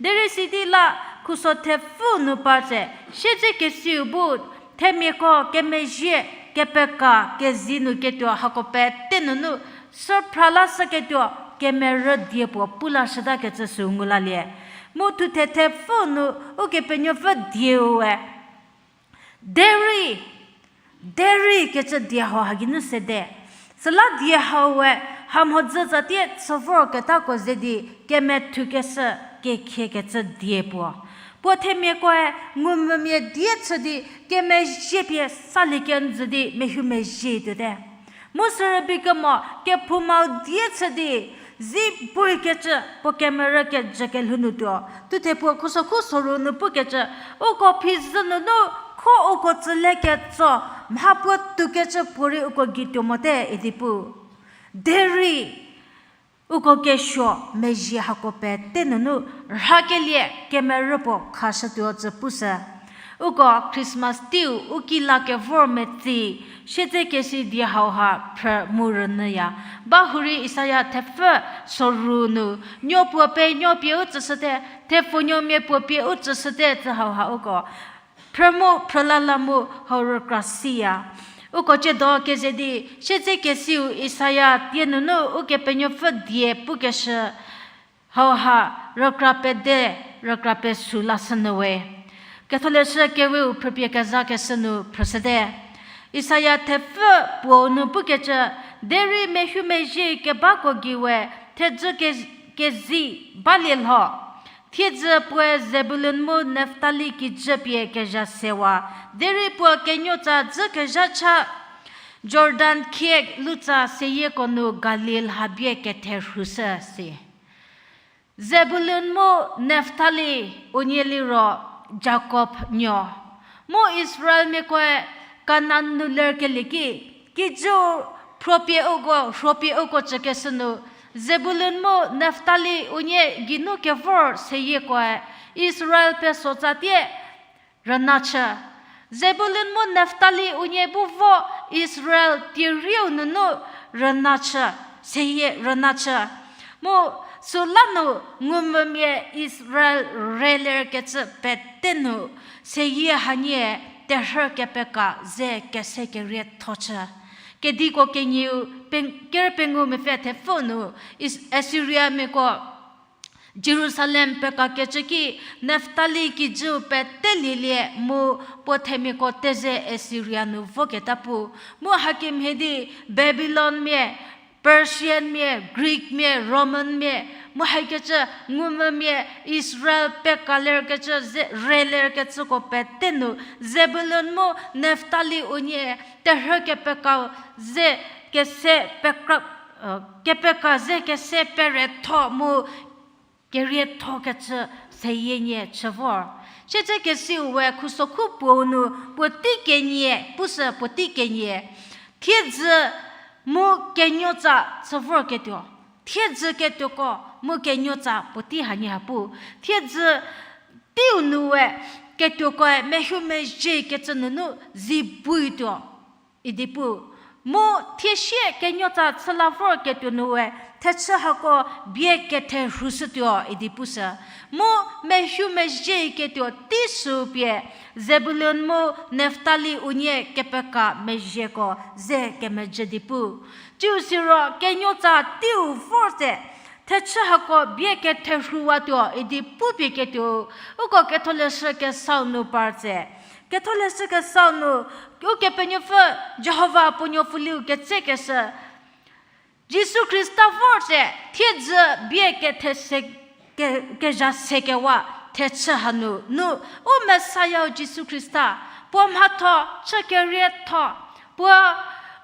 Derei sidi la khuso thepfü nu par tse, siedzekesiu bu themiako kemezhie, kepeka, kezi nu ketuo hako pete nunu, sü phra lashüketuo kemerü die puo pu lashütakecü sü ngu lalie. Mu thuthe thepfü nu Ukepenuopfü dieu we Derei, derei kecü die hau ha geinu sede. Süla die hau we ha mhodzü tsatie chü vorketako ze di kemethukeshü kekhiekecü die puo. Puo themiakoe ngumvümia die chü di kemezhie pie salie kenjü di mehumezhie tuote. Mu sürübei kemo kephoumau die chü di, zi buikecü puo kemerü kejü kelhou nu tuo. Thuthe puo khusokhu soru nu pukecü, uko phizü nunu kho uko tsüle ketso, mha puo toukecü puorei uko gei tuo mote idi pu. Derei uko kesuo mezhie hako pete nunu rhakelie kemerü puo khashütuo tsü pushü. Uko Christmas teiu u ki la kevor metsi, siedzekesi die hau ha phrü mu rünyüya. Bahurei Isaia thepfü soru nu, nuo puo penuo pie u tsüshüte, thepfunuomia puo pie u tsüshüte tsü hau ha uko phrü mu phrülala mu hau rükra siya. Uko tsiedo keze di, siedzekesiu Isaia tie nunu Ukepenuopfü die pukeshü hau ha rükra pede, rükra pesü lashünyü we. Ketholeshü Keweu phrüpie kezakeshü nu phrüshüte. Isaia thepfü puo nu pukecü, derei mehumezhie kebako gei we thedzü ke-, kezi balie lho. Thiedzü puoe Zebulun mu Naftali kijü pie kezha sewa, derei puo kenuotsa dzükezha cha Jordan khie lutsa seyieko nu Galil habie ketherhushü si. Zebulun mu Naftali unie liro Jakob nuo, mu Israelmiakoe Kanan nu lerkelie ki, kijüu phropie uko, rhopie uko cükeshü nu, Zebulun mu Naftali unie geinu kevor seyiekoe Israel pesotsatie rüna chü. Zebulun mu Naftali unie bu vo Israel tierieu nunu rüna chü, seyie rüna chü. Mu süla nu ngumvümia Israel relerkecü pete nu seyie hanie terhü kepeka ze kese kerietho chü. Kediko kenieu pe-, kerü pengou mepfü thepfü nu Is-, Assyriamiako Jerusalem pekakecü ki Naftali kijüu pete lielie mu puo themiako teze Assyria nu voketa pu. Mu hakemhie di Babilonmia, Persianmia, Greekmia, Romanmia, mu hakecü ngumvümia Israel pekalerkecü ze, relerkecüko pete nu Zebulun mu Naftali unie terhü kepeka ze kese pekra, kepeka ze kese peretho mu keriethokecü seyie nie chü vor. Siedzekesiu we khusokhu puou nu puotei kenie, pushü puotei kenie. Thiedzü mu kenuotsa chü vorketuo. Thiedzü ketuoko mu kenuotsa puotei hanie ha pu. Thiedzü teiu nu we ketuokoe mehuomezhiekecü nunu zi buituo idi pu. Mu thiesie kenuotsa chü la vorketuo nu we thechü hako bie ketherhushütuo idi pushü. Mu mehuomezhieketuo tei sü pie Zebulun mu Naftali unie kepeka mezhieko ze kemejü di pu. Tsiu siro kenuotsa teiu vor tse, thechü hako bie ketherhuwatuo idi pupie ketuo, uko Ketholeshü Kesau nu par tse. Ketholeshü Kesau nu, Ukepenuopfü Jihova puo nuopfüliu ketsekeshü Jisu Khrista vor tse, thiedzü bie kethe se, ke-, kezha sekewa thechü hanu nu, u Messiah-u Jisu Khrista, puo mhatho chü kerietho, puo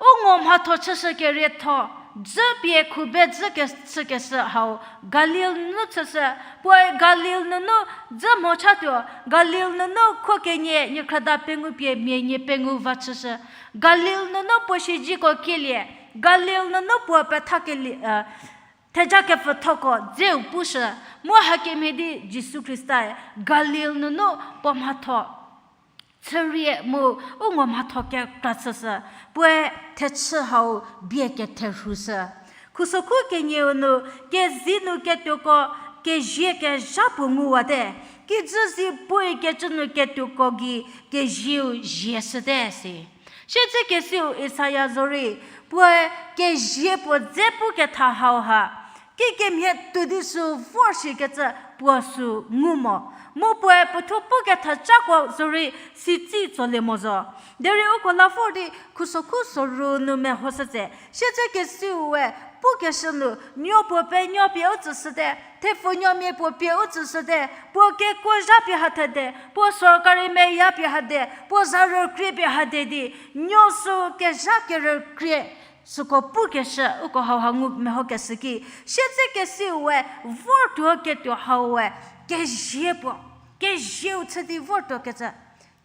u ngo mhatho chüshü kerietho, dzü pie khubedzü ke-, chükeshü hau Galil nunu chüshü, puoe Galil nunu dzü mhochatuo, Galil nunu khuo kenie niekhrüda pengou pie mia nie pengou va chüshü, Galil nunu puo siedziko kielie, Galil nunu puo pethakelie, theja kepfüthoko dzeu pushü, mu hakemhie di Jisu Khristae Galil nunu puo mhatho chürie mu u ngo mhatho kekra chüshü, puoe thechü hau bie ketherhushü. Khusokhu kenieu nu, kezei nu ketuoko kezie kezha puo nguwate, kijü zi puoe kecü nu ketuoko gei kezieu zieshüte si. Siedzekesiu Isaia zorei, puoe kezie puo dze puketha hauha, kikemhie tuo di sü vorshikecü puo sü ngu mo. Mu puoe puothuo pukethacako zorei sitsi tsolie mo zo. Derei uko la vor di khusokhu soru nu mehoshü tse, siedzekesiu we pukeshü nu, nuo puo penuo pie u tsüshüte, thepfunuomia puo pie u tsüshüte, puo kekuo zha pie ha thede, puo sorkari meya pie ha de, puo za rükrie pie ha de di, nuo sü kezha kerükrie, süko pukeshü uko hauha ngu mehokeshü ki, siedzekesiu we vortuo ketuo hau we kezie puo, kezieu chü di vortuokecü,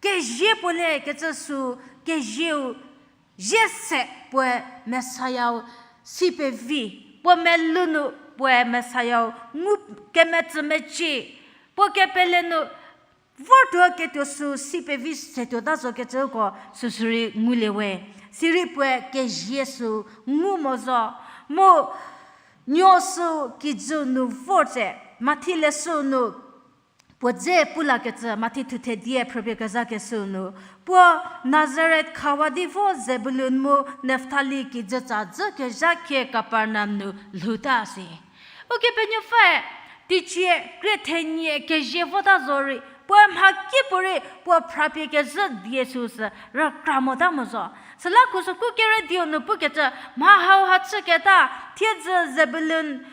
kezie puo le kecü sü kezieu zie se puoe Messiah-u si pevi, puo melou nu puoe Messiah-u ngu kemetsü mecie, puo kepele nu vortuo ketuo sü si pevi setuota zo kecüko süsürei ngulie we. Sirei puoe kezie sü ngu mo zo, mu nuo sü kijü nu vor tse, Mathi leshü nu puo dze pu lakecü, Mathi thuthe die phrüpie kezhakeshü nu, puo Nazaret khawa di vo Zebulun mu Naftali kijütsa dzü kezha khie Kapernaum nu lhouta si. Ukepenuopfüe teicie krie thenie kezie vota zorei, puoe mhakipuorei puo phrapie kezhü die süsü rükra mota mo zo. Süla khusokhu kerü dieu nu pukecü, mha hauha chüketa, thiedzü Zebulun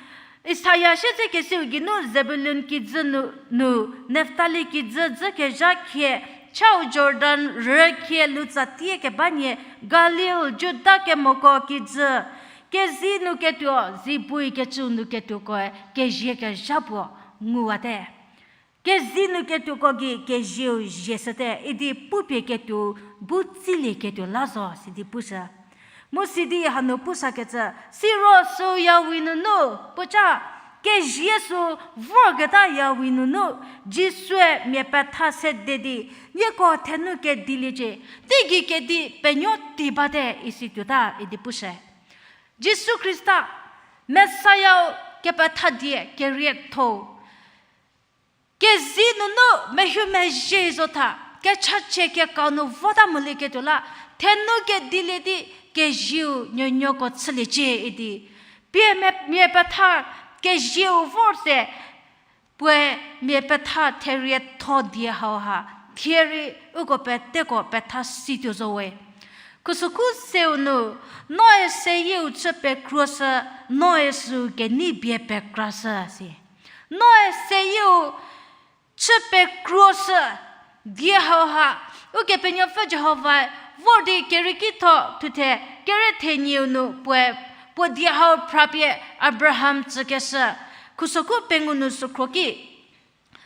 Isaia siedzekesiu geinu Zebulun kijü nu, nu Neftali kijü dzükezha khie, chau Jordan rükhie lutsatie keba nie, Galil, Juda kemoko kijü, kezei nu ketuo, zibui kecüu nu ketuokoe kezie kezha puo nguwate. Kezei nu ketuoko gei kezieu zie shüte, idi pupie ketuo bu tsilieketuo la zo, sidi pushü. Mu sidi hanu pusakecü, siro süu yawi nunu, puoca, kezie sü vorketa yawi nunu, Jisue mia petha sede di, nieko thenu kediliecie, teigei kedi penuo ti bate isi tuota, idi pushü. Jisu Khrista, Messiah-u kepethadie kerietho-u, kezei nunu mehumezhie zo tha, kechachie kekau nu vota molieketuo la, thenu kedilie di kezieu nuonuoko chüliecie idi. Pie mia, mia petha kezieu vor se, puoe mia petha therietho die hauha, thie rei uko peteko petha situo zo we. Khusokhu seu nu, noe seyieu chü pekruoshü, noe süu kenei bie pekrashü si. Noe seyieu chü pekruoshü die hauha, Ukepenuopfü Jihovae vor di Kerieki tho thuthe kere thenieu nu puoe puo die hau phrapie Abraham tsükeshü. Khusokhu pengou nu sükhro ki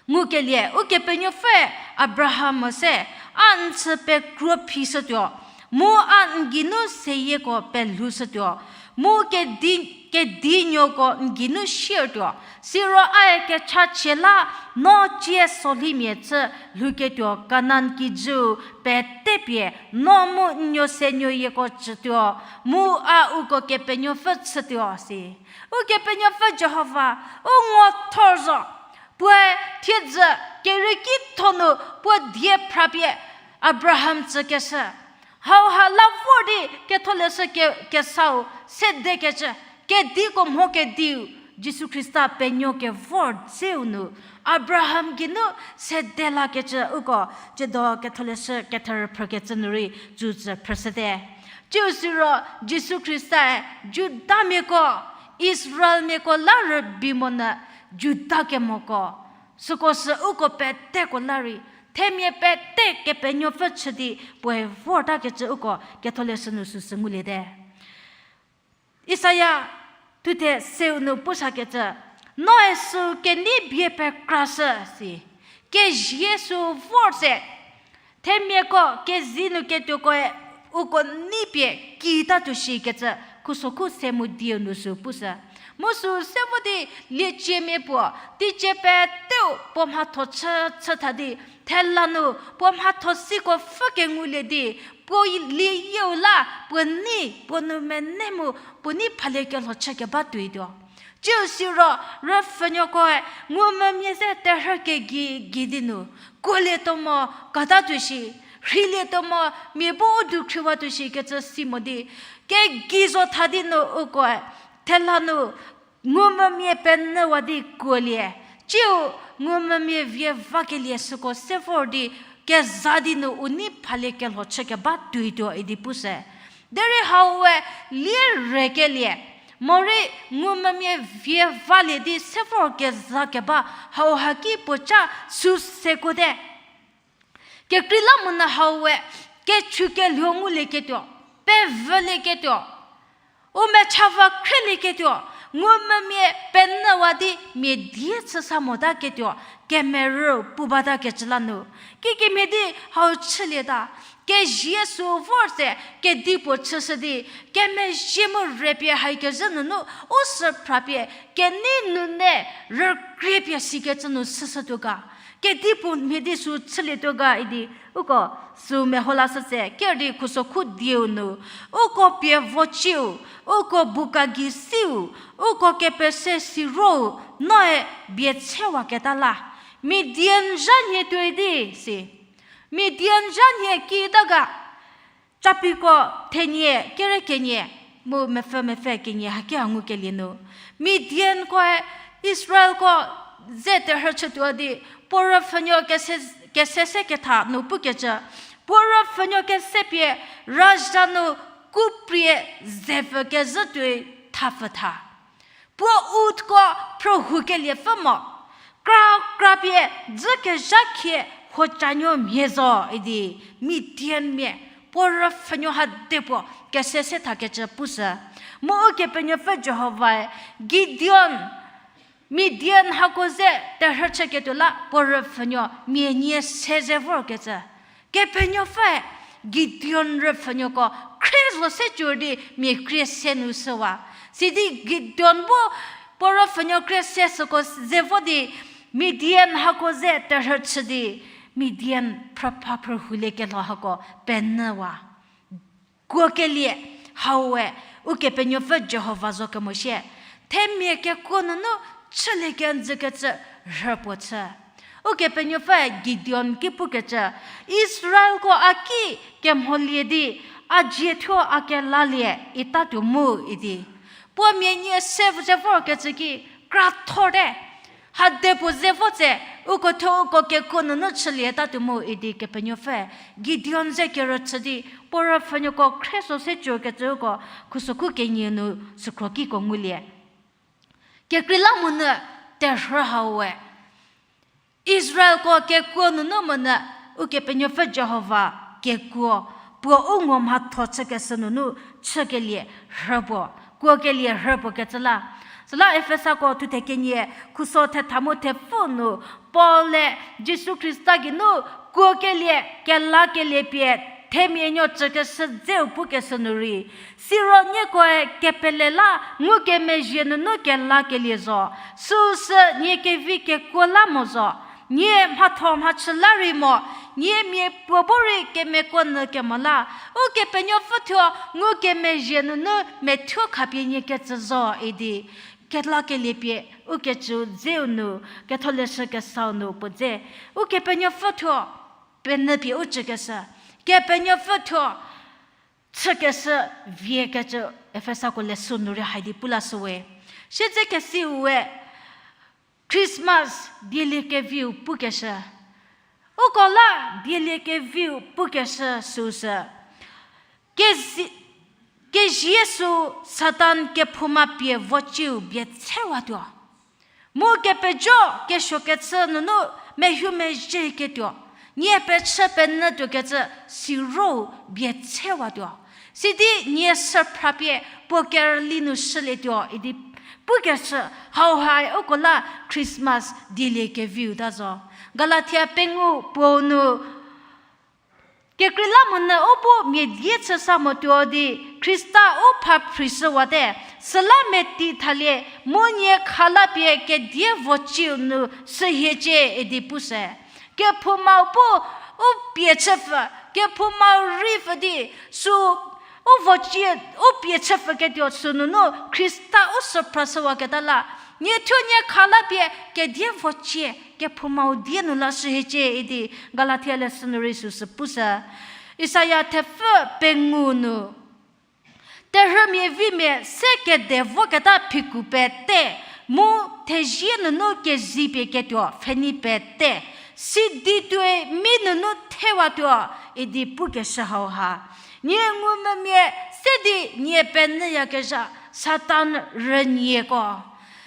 ngukelie, Ukepenuopfüe Abraham se, a n chü pekruo phishütuo, mu a n geinu seyieko pelhoushütuo, mu kedi, kedinuoko n geinu siertuo, siro ae kechachie la no cie solhimia chü lhouketuo Kanan kijüu pete pie no mu n nuo se nuoyieko tsütuo, mu a uko Kepenuopfü chütuo si. Ukepenuopfü Jihova, u ngo thor zo, puoe thiedzü Kerieki tho nu puo die phrapie Abraham tsükeshü. Hauha la vor di ketholeshü ke-, kesau sedekecü, kediko mho kediu, Jisu Khrista penuo kevor dzeu nu, Abraham geinu sede lakecü uko, tsiedo ketholeshü ketherü phrükecü nu rei tsütsü phrüshüte. Tsiu siro Jisu Khristae Judamiako, Israelmiako la rübei monyü Juda kemoko, süko sü uko peteko la rei, themia pete Kepenuopfü chü di puoe vortakecü uko ketholeshü nu süsü nguliete. Isaia thuthe seu nu pusakecü, noe süu kenei bie pekrashü si, kezie süu vor se, themiako kezei nu ketuokoe uko nei pie kitatuo shikecü, khusokhu se mu dieu nu süu pushü. Mu süu se vo di lieciemia puo, teicie peteu puo mhatho chü chü tha di, thela nu puo mhatho siko pfhü kengulie di, puo lieyieu la puo nei, puo nou mene mu puo nei phalie kelho chü keba tuoituo. Tsiu siro rüpfhünuokoe ngumvümia ze terhü kegei gei di nu, kuolietuo mo katatuo shi, rheilietuo mo mia bu u dukhriwatuo shikecü si mo di, kegei zo tha di nu ukoe thela nu ngumvümia penyüwa di kuolie, tsiu ngumvümia vie vakelie süko se vor di, keza di nu u nei phalie kelho chü keba tuoituo idi pushü. Derei hau we lie rekelie, morei ngumvümia vie valie di se vor keza keba hauha ki puoca süu sekuote. Kekreilamonyü hau we kechu kelhuo ngulieketuo, pevülieketuo, u mechava khrelieketuo, ngumvümia penyüwa di mia die chü sa motaketuo, kemerü pu batakecü la nu, kikemhie di hau chülieta, kezie süu vor se kedipuo chüshü di, kemezhie mu repie haikezhü nunu u sü phrapie kenei nune rükriepie sikecü nu chüshütuo ga. Kedipuo mhie di süu chülietuo ga idi uko süu meho lashütse, ker di khusokhu dieu nu, uko pie vociu, uko buka gei siu, uko kepese sirou, noe bie chewaketa la, Midian zha nhie tuoi di si. Midian zha nhie kita ga, Capiko thenie kere kenie mu mepfü mepfü kenie haki ha ngukelie nu, Midiankoe Israelko ze terhü chütuo di, puo rüpfhünuo kese, kese se ketha nu pukecü, puo rüpfhünuo kese pie razha nu kuprie zepfü kezhü tuoi thapfü tha. Puo utko phrühoukeliepfü mo, kra krapie dzükezha khie huocanuo mhie zo idi, Midianmia puo rüpfhünuo ha depuo kese se thakecü pushü. Mu Ukepenuopfü Jihovae Gideon, Midian hako ze terhü chüketuo la puo rüpfhünuo mia nie se ze vorkecü. Kepenuopfüe Gideon rüpfhünuoko khrie zo se cü di mia krie se nu shüwa. Sidi Gideon bu puo rüpfhünuo krie se süko ze vo di Midian hako ze terhü chü di Midian phrüpha phrühoulie kelho hako penyüwa. Kuokelie haue Ukepenuopfü Jihova zo kemo shie, themia kekuo nunu chülie kenjükecü rhü puo chü. Ukepenuopfüe Gideon ki pukecü, Israelko a ki kemholie di, a dzie thuo a kelalie itatuo mu idi. Puo mia nie se ze vorkecü ki kra thorte. Hade puo ze vo tse, uko thuo uko kekuo nunu chülie tatuo mu idi Kepenuopfü Gideon ze kerüchü di, puo rüpfhünuoko khrie zo se cü kecü uko khusokhu kenie nu sükhro kiko ngulie. Kekreilamonyü terhü haue Israelko kekuo nunu monyü Ukepenuopfü Jihova kekuo puo u ngo mhatho chükeshü nunu chükelie rhü puo, kuokelie rhü puo kecü la. Süla Efesako thuthe kenie khuso thetha mu thepfü nu Paul-e Jisu Khrista geinu kuokelie kelakelie pie themia nuo tsükeshü dzeu pukeshü nu rei, siro niekoe kepele la ngukemezhie nunu kelakelie zo, süusü nie kevi kekuo la mo zo, nie mhatho mhachü la rei mo, nie mia puo bu rei kemekuo nyü kemo la, Ukepenuopfü thuo ngukemezhie nunu methuo khapie nie kecü zo idi, kelakelie pie ukecü dzeu nu, ketholeshü kesau nu puo dze, Ukepenuopfü thuo penyü pie u tsükeshü, Kepenuopfü thuo chükeshü vie kecü Efesako leshü nu rei haidi pu lashüwe. Siedzekesiue Christmas dieliekeviu pukeshü. Uko la dieliekeviu pukeshü süusü, kezi-, kezie sü Satan kephouma pie vociu bie tshewatuo. Mu kepejo kesuokecü nunu mehoumezhieketuo, nie pechü penyütuokecü siro bie tshewatuo. Sidi nie süphra pie puo kerüli nu shülietuo idi pukeshü hauha uko la Christmas dieliekeviu ta zo. Galatia pengou puo nu, kekreilamonyü u bu mia die chü sa motuo di Khrista u pha phrishüwate, süla meti thalie mu nie kha la pie kedie vociu nu shühiecie idi pushü. Kephoumau bu u pie chüpfü, kephoumau rei pfü di, sü u vocie, u pie chüpfüketuo sünunu Khrista u süphrashüwaketa la, nie thuo nie kha la pie kedie vocie kephoumau die nu la shühiecie idi Galatia leshü nu rei süsü pushü. Isaia thepfü pengou nu, terhümia vimia se kede voketa phiku pete, mu thezie nunu kezipie ketuo pfhenei pete, sidi tuoi mi nunu thewatuo idi pukeshü hauha, nie ngumvümia se di nie penyüyakezha Satan rünieko,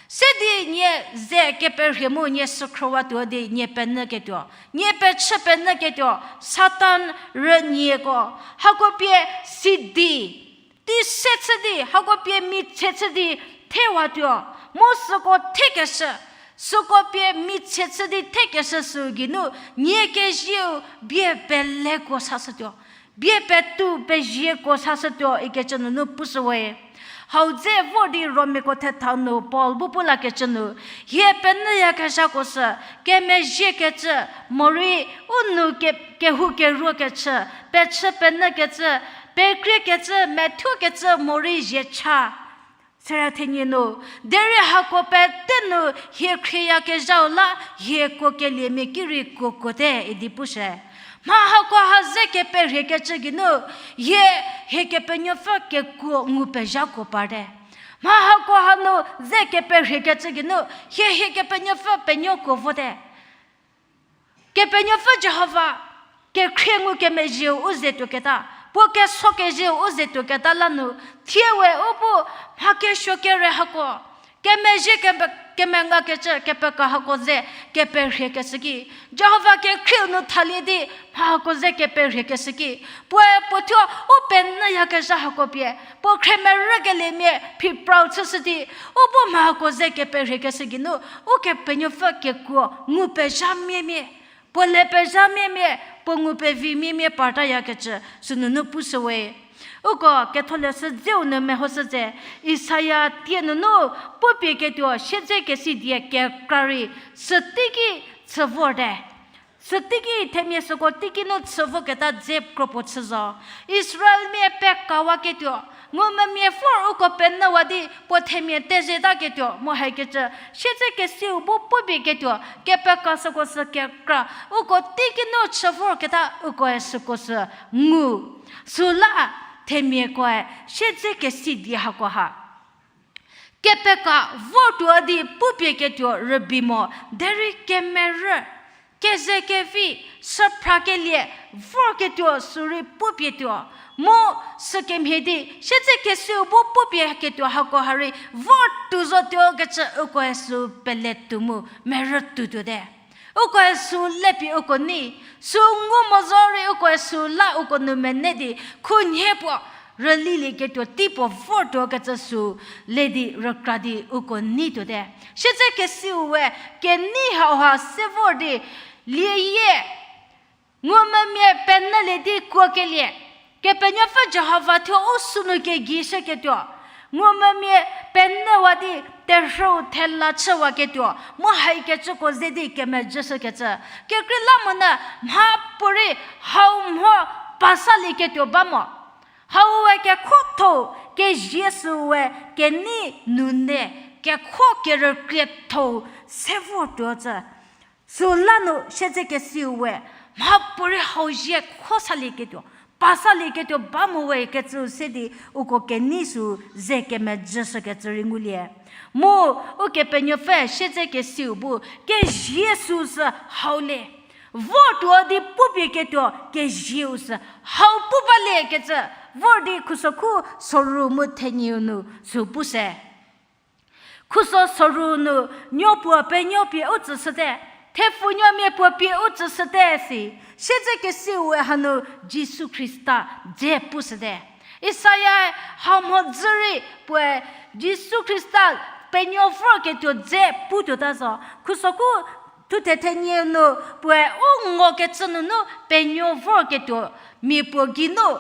se di nie ze keperhie mu nie sükhrüwatuo di nie penyüketuo, nie pechü penyüketuo Satan rünieko, hako pie sidi tei se chü di, hako pie michie chü di thewatuo, mu süko thekeshü, süko pie michie chü di thekeshü sü geinu nie kezieu bie peleko sashütuo, bie petu pezieko sashütuo ikecü nunu pushüwe. Hau dze vor di Romiako thethau nu Paul bu pu lakecü nu, hie penyüyakezhako sü kemezhiekecü, morei u nou ke-, kehoukeruokecü, pechü penyükecü, pekriekecü, methuokecü morei zhiecha. Süra thenie nu, derei hako pete nu hie khrieyakezhau la hie kuokeliemia ki rei kuokuote idi pushü. Mha hakoha ze keperhiekecü geinu, hie, hie Kepenuopfü kekuo ngu pezhakuo parte. Mha hakoha nu ze keperhiekecü geinu, hie, hie Kepenuopfü penuokuo vote. Kepenuopfü Jihova, kekhrie ngukemezhieu u ze tuoketa, puo keso kezhieu u ze tuoketa la nu, thie we u bu mha kesuo kere hako, Kemezhie keme-, kemengakecü kepeka hako ze keperhiekeshü ki, Jihova kekhrieu nu thalie di mha hako ze keperhiekeshü ki, puoe puo thuo u penyüyakezha hako pie, puo khremerükeliemia phiprau chüshü di, u bu mha hako ze keperhiekeshü geinu, Ukepenuopfü kekuo ngu pezha miemia, puo le pezha miemia, puo ngu pevi miemia partayakecü sünunu pushüwe. Uko Ketholeshü dzeu nu mehoshü ze, Isaia tie nunu pupieketuo siedzekesi die kekra rei süteiki chü vorte. Süteiki themia süko teiki nu chü voketa dze kropuo chü zo. Israelmia pekawaketuo, ngumvümia vor uko penyüwa di puo themia tezetaketuo mu haikecü, siedzekesiu bu pupieketuo, kepeka süko sü kekra, uko teiki nu chü vorketa ukoe süko sü ngu. Süla themiakoe siedzekesi die hako ha kepeka vortuo di pupieketuo rübei mo, derei kemerü, kezekevi, süphrakelie, vorketuo sürei pupietuo, mu sükemhie di siedzekesiu bu pupieketuo hako ha rei vor tuo zotuokecü ukoe sü peletuo mu merü tuotuote. Ukoe sü lepie uko nei, sü ngu mo zorei ukoe sü la uko nu mene di, khunhie puo rülilieketuo tei puo vortuokecü sü le di rükra di uko neituote. Siedzekesiu we kenei hauha se vor di, lieyie, ngumvümia penyülie di kuokelie, Kepenuopfü Jihova thuo u sünu kegei shüketuo, ngumvümia penyüwa di terhüu thela chüwaketuo, mu haikecüko ze di kemezhüshükecü. Kekreilamonyü mhapuorei hau mho pasalieketuo ba mo. Haue kekhotho, kezie süue kenei nune, kekho kerükrietho se vortuo cü. Süla nu siedzekesiu we mhapuorei hau zie khosalieketuo, pasalieketuo ba mo we kecü se di uko kenei sü ze kemezhüshükecü rei ngulie. Mu Ukepenuopfü siedzekesiu bu kezie süsü hau le. Vortuo di pupieketuo kezieu sü hau pu baliekecü, vor di Khusokhu soru mu thenieu nu sü pu se. Khuso soru nu nuo puo penuo pie u tsüshüte, thepfunuomia puo pie u tsüshüte si, siedzekesiu we hanu Jisu Khrista dze pushüte. Isaia hau mhodzü rei puoe Jisu Khrista penuo vorketuo dze putuota zo. Khusokhu thuthe thenie nu puoe u ngokecü nunu penuo vorketuo mia puo geinu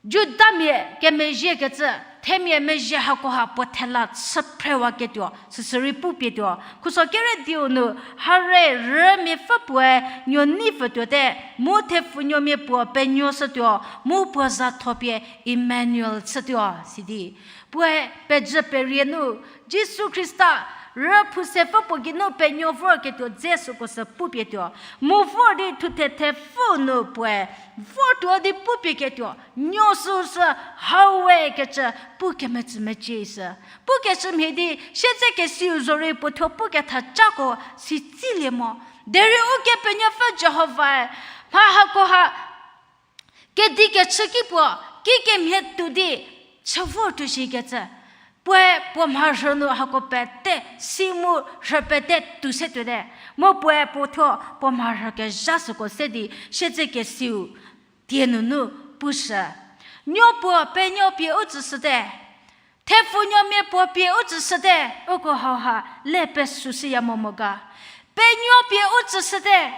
Judamia kemezhiekecü, themia mezhie hakoha puo thela chüphrewaketuo süsü rei pupietuo. Khuso kere diu nu, hare rümiapfü puoe nuo nei pfütuote, mu thepfunuomia puo penuoshütuo, mu puo zatho pie Emmanuel chütuo sidi. Puoe pejü perie nu, Jisu Khrista rüphousepfü puo geinu penuo vorketuo dze süko sü pupietuo. Mu vor di thuthe thepfü nu puoe vortuo di pupieketuo, nuo süsü hau we kecü pu kemetsü mecie sü. Pu kecü mhie di, siedzekesiu zorei puo thuo pukethacako si tsilie mo. Derei Ukepenuopfü Jihovae mha hakoha kedi kechü ki puo, kikemhie tuo di chü vortuo shikecü. Puoe puo mharhü nu hako pete, si mu rhü pete tuo se tuote. Mu puoe puo thuo puo mharhü kezha süko se di, siedzekesiu tie nunu pushü. Nuo puo penuo pie u tsüshüte. Thepfunuomia puo pie u tsüshüte, uko hauha le pesushüya momo ga. Penuo pie u tsüshüte.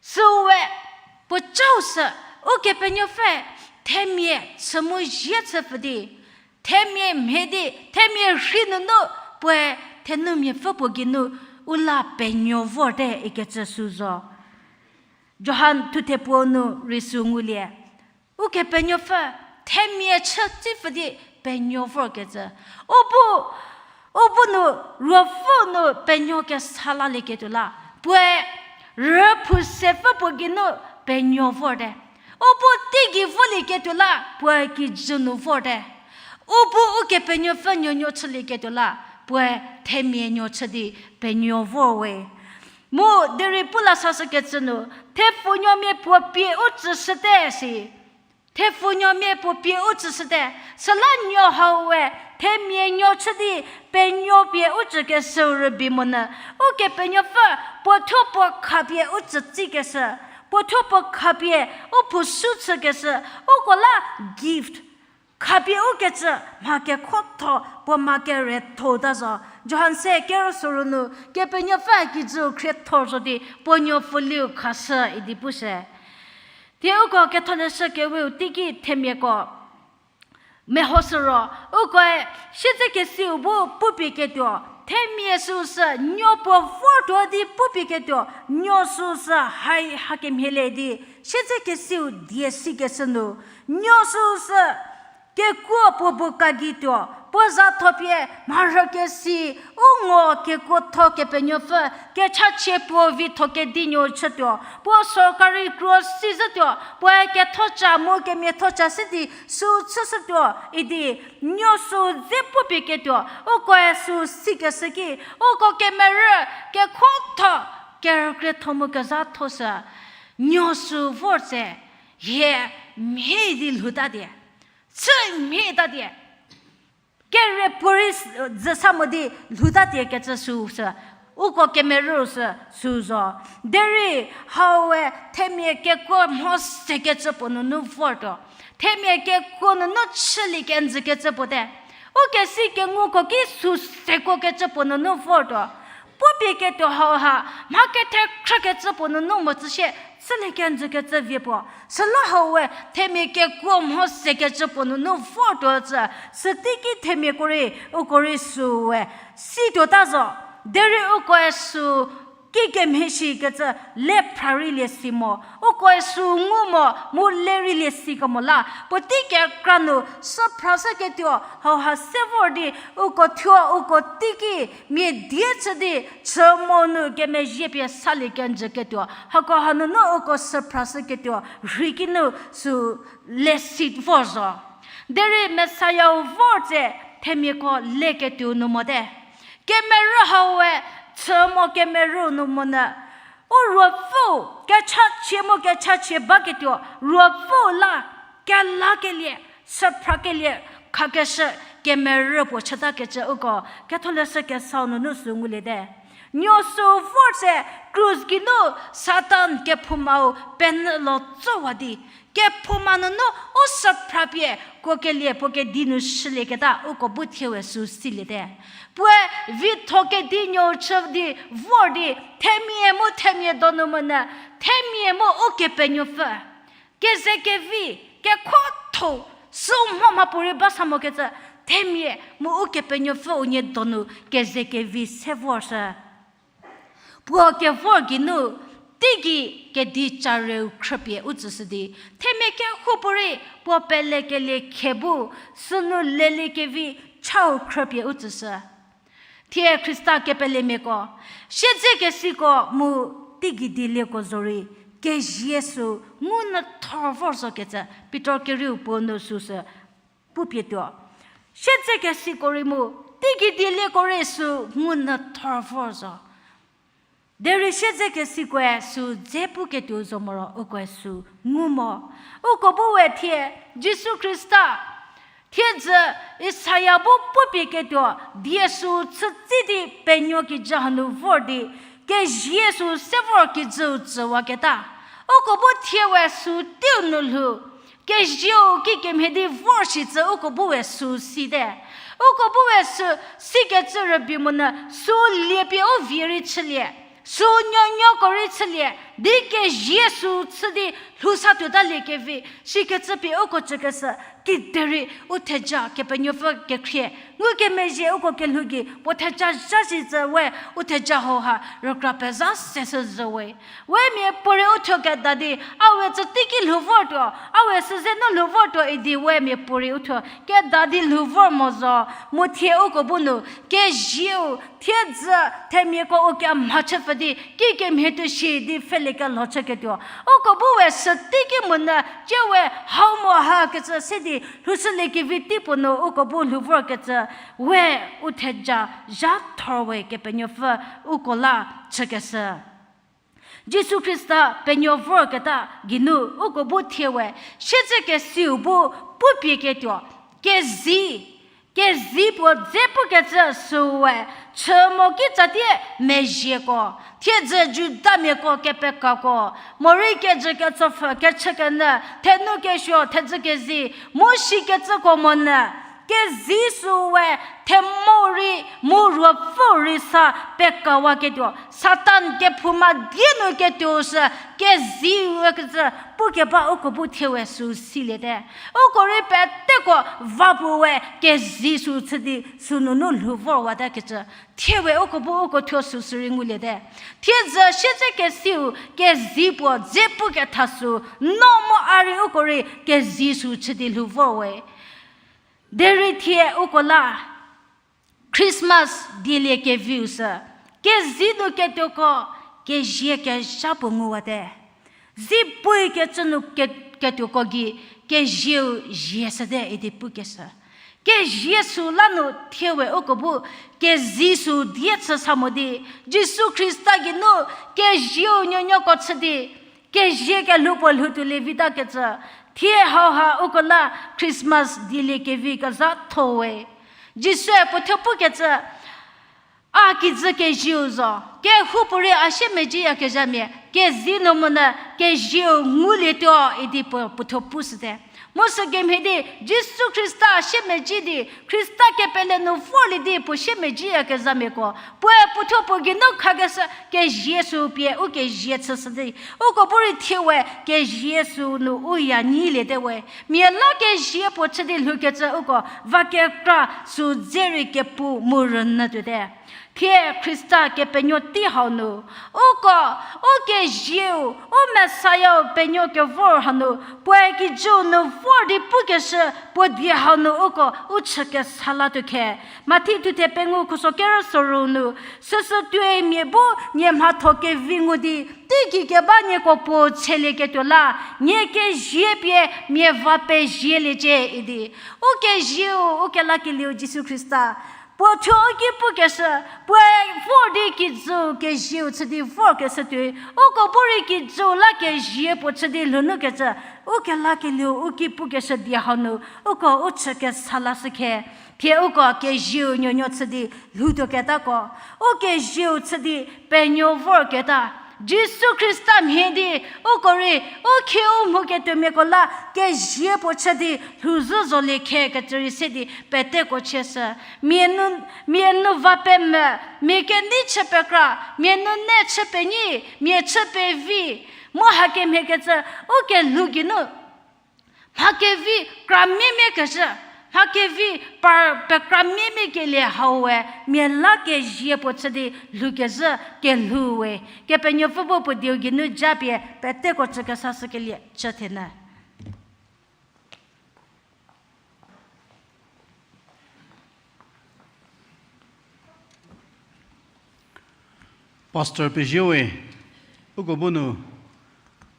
Süue puo chau sü, Ukepenuopfü themia chü mu zie chü pfü di, themia mhie di, themia rhei nunu puoe thenumiapfü puo geinu u la penuo vorte ikecü sü zo. Johan thuthe puo nu rei sü ngulie. Ukepenuopfü themia chü tsipfü di penuo vorkecü. U bu, u bu nu ruopfü nu penuo kesa lalieketuo la, puoe rüphousepfü puo geinu penuo vorte. U bu teigei volieketuo la, puoe kijü nu vorte. U bu Ukepenuopfü nuonuo chülieketuo la, puoe themia nuo chü di penuo vor we. Mu derei pu la sashükecü nu, thepfunuomia puo pie u tsüshüte si. Thepfunuomia puo pie u tsüshüte, süla nuo hau we Themia nuo chü di penuo pie u tsükeshüu rübei monyü, Ukepenuopfü puo thuo puo khapie u tsü tsikeshü, puo thuo puo khapie u phousu chükeshü, uko la gift khapie ukecü mha kekhotho puo mha kerethou ta zo. Johan se kerüsuo ru nu Kepenuopfü kijüu khriethor zo di puo nuo pfuliu khashü idi pushü. Thie uko ketholeshü keweu teiki themiako mehoshü ro, ukoe siedzekesiu bu pupie ketuo, themia süu sü nuo puo vortuo di pupie ketuo, nuo süu sü hai hakemhie le di, siedzekesiu die sikeshü nu, nuo süu sü kekuo puo bu kagituo, puo za thopie mharhükesi, u ngo kekuotho Kepenuopfü kechachie puo vitho kedinuo chütuo, puo sorkari kro si zhütuo, puoe kethoca mu kemiathoca se di süu chüshütuo idi, nuo süu dze pupie ketuo, ukoe süu sikeshü ki, uko kemerü kekhotho, kerükrietho mu kezhatho sü, nuo süu vor tse, hie mhie di lhouta die, chü mhie ta die, kere puorei s-, dzü sa mo di lhouta die kecü süu sü, uko kemerü sü süu zo. Derei haue themia kekuo mho sekecü puo nunu vortuo, themia kekuo nunu chülie kenjü kecü puo te. Ukesi kenguko ki süu sekuo kecü puo nunu vortuo. Pupie ketuo hauha, mha kethekhrü kecü puo nunu mo tsü sie, chülie kenjü kecü vie puo. Süla haue themia kekuo mho sekecü puo nunu vortuo tsü, süteiki themiako rei, uko rei süue situo ta zo. Derei ukoe süu kikemhie shikecü le phra reilie si mo, ukoe süu ngu mo mu le reilie si kemo la, puotei kekra nu süphra shüketuo hauha se vor di, uko thuo uko teiki mia die chü di, chü mo nu kemezhie pie salie kenjü ketuo, hako hanunu uko süphra shüketuo rhei kinu süu le si vor zo. Derei Messiah-u vor tse themiako leketuo nu mote. Kemerü haue, chü mo kemerü nu monyü, u ruopfüu kechachie mu kechachie baketuo, ruopfüu la kelakelie, süphrakelie, khakeshü kemerü puo chütakecü uko Ketholeshü Kesau nunu süu nguliete. Nuo süu vor tse krus geinu Satan kephoumau penyü lo tsowa di, kephouma nunu u süphra pie kuokelie puo kedi nu shülieketa uko bu thie we süu siliete. Puoe vitho kedinuo chü di vor di, themia mu themia donu monyü, themia mu Ukepenuopfü kezekevi, kekhotho, süu mho mhapuorei ba sa mokecü, themia mu Ukepenuopfü unie donu kezekevi se vorshü. Puo kevor geinu, teigei kedi careu khrüpie u tsüshü di, themia kehoupuorei puo pelekelie khe bu, sünu leliekevi chau khrüpie u tsüshü. Thie Khrista kepelemiako, siedzekesiko mu teigei dielieko zorei, kezie süu ngu nyü thor vor zokecü Pitor kerieu puo nu süsü pupie tuo. Siedzekesiko rei mu, teigei dielieko rei süu ngu nyü thor vor zo. Derei siedzekesikoe süu dze puketuo zo moro ukoe süu ngu mo. Uko bu we thie, Jisu Khrista thiedzü Isaia bu pupie ketuo, die süu chütsi di penuo kijü hanu vor di, kezie süu se vor kijüu tsüwaketa, uko bu thie we süu teiu nu lhou, kezieu kikemhie di vor shicü uko bu we süu site. Uko bu we süu sikecü rübei monyü süu liepie u vie rei chülie, süu nuonuoko rei chülie, di kezie süu chü di lhou sa tuotaliekevi, sikecü pie uko tsükeshü, kiderei u theja Kepenuopfü kekhrie ngukemezhie uko kelhou gei puo theja zha shicü we u theja hauha rükra pezha seshü zhü we. We miapuorei u thuo keda di, a we tsü teiki lhou vortuo, a we süze nu lhou vortuo idi we miapuorei u thuo keda di lhou vor mo zo, mu thie uko bu nu, kezieu, thiedzü, themiako u kemha chüpfü di, kikemhie tuo shi di pfhülie kelho chüketuo. Uko bu we süteiki monyü, tsie we hau mo ha kecü se di, lhoushüliekevi teipuo nu uko bu lhou vorkecü, we u theja zha thor we Kepenuopfü uko la chükeshü. Jisu Khrista penuo vorketa geinu uko bu thie we, siedzekesiu bu pupie ketuo, kezi, kezei puo dze pukecü süwe, chü mo kitsatie mezhieko, thiedzü Judamiako kepekako, morei kejü ketsopfü kechükenyü, thenu kesuo, thedzü kezei, mu shikecüko monyü, kezei süwe, themou rei, mu ruopfü rei sa pekawaketuo, Satan kephouma die nu ketuou sü, kezei ükecü, pukeba uko bu thie we sü siliete. Uko rei peteko va puowe kezei sü chü di sünunu lhou vorwatakecü. Thie we uko bu uko thuo sü sü rei nguliete. Thiedzü siedzekesiu kezei puo dze puketha sü, no mu a rei uko rei kezei sü chü di lhou vorwe. Derei thie uko la Christmas dielie keviu sü, kezei nu ketuoko, kezie kezha puo nguwate. Zipui kecü nu ke-, ketuoko gei, kezieu zie shüte idi pukeshü. Kezie sü la nu thie we uko bu, kezei sü die chü sa mo di, Jisu Khrista geinu, kezieu nuonuoko chü di, kezie kelhou puo lhou tuolie vitakecü, thie hauha uko la Christmas dielie kevi kezhatho we. Jisue puo thuo pukecü, a kijü kezieu zo, kehoupuorei a siemedzieyakezhamia, kezei nu monyü kezieu ngulietuo idi puo, puo thuo pushüte. Mu sükemhie di, Jisu Khrista siemedzi di, Khrista kepele nu vorlie di puo siemedzieyakezhamiako, puoe puo thuo puo geinu khakeshü kezie sü pie u kezie chüshü di, uko bu rei thie we kezie sü nu u ya nyiliete we. Mia la kezie puo chü di lhoukecü uko va kekra sü dze rei kepu mu rünyü tuote. Thie Khrista Kepenuo tei hau nu, uko, u kezieu, u Messiah-u penuo kevor hanu, puoe kijüu nu vor di pukeshü, puo die hau nu uko u chükesa latuo khe. Mathi thuthe pengou khuso kerü soru nu, süsü tuoi mia bu nie mhatho kevi ngu di, teigei keba nieko puo tselieketuo la, nie kezie pie mia va pezieliecie idi. U kezieu, u kelakelieu Jisu Khrista, puo thuo u ki pukeshü, puoe vor di kijüu kezieu chü di vorkeshü tuoi, uko bu rei kijüu la kezie puo chü di lhounukecü, u kelakelieu u ki pukeshü die hau nu, uko u chükesa lashü khe, thie uko kezieu nuonuo chü di lhoutuoketako, u kezieu chü di penuo vorketa, Jisu Khrista mhie di, uko rei, u khieu mhoketuomiako la kezie puo chü di lhouzhü zolie khe kecü rei se di peteko chieshü. Mia nu, mia nu va pemvü, mia kenei chü pekra, mia nu ne chü penyi, mia chü pevi, mu hakemhiekecü, u kelhou geinu mha kevi kra miemiekecü, mha kevi par pekra miemiekelie hau we, mia la kezie puo chü di lhoukezhü kelhou we, Kepenuopfü bu puo dieu geinu japie peteko chükesashükelie chü thenyü. Pastor pezie we, uko bu nu,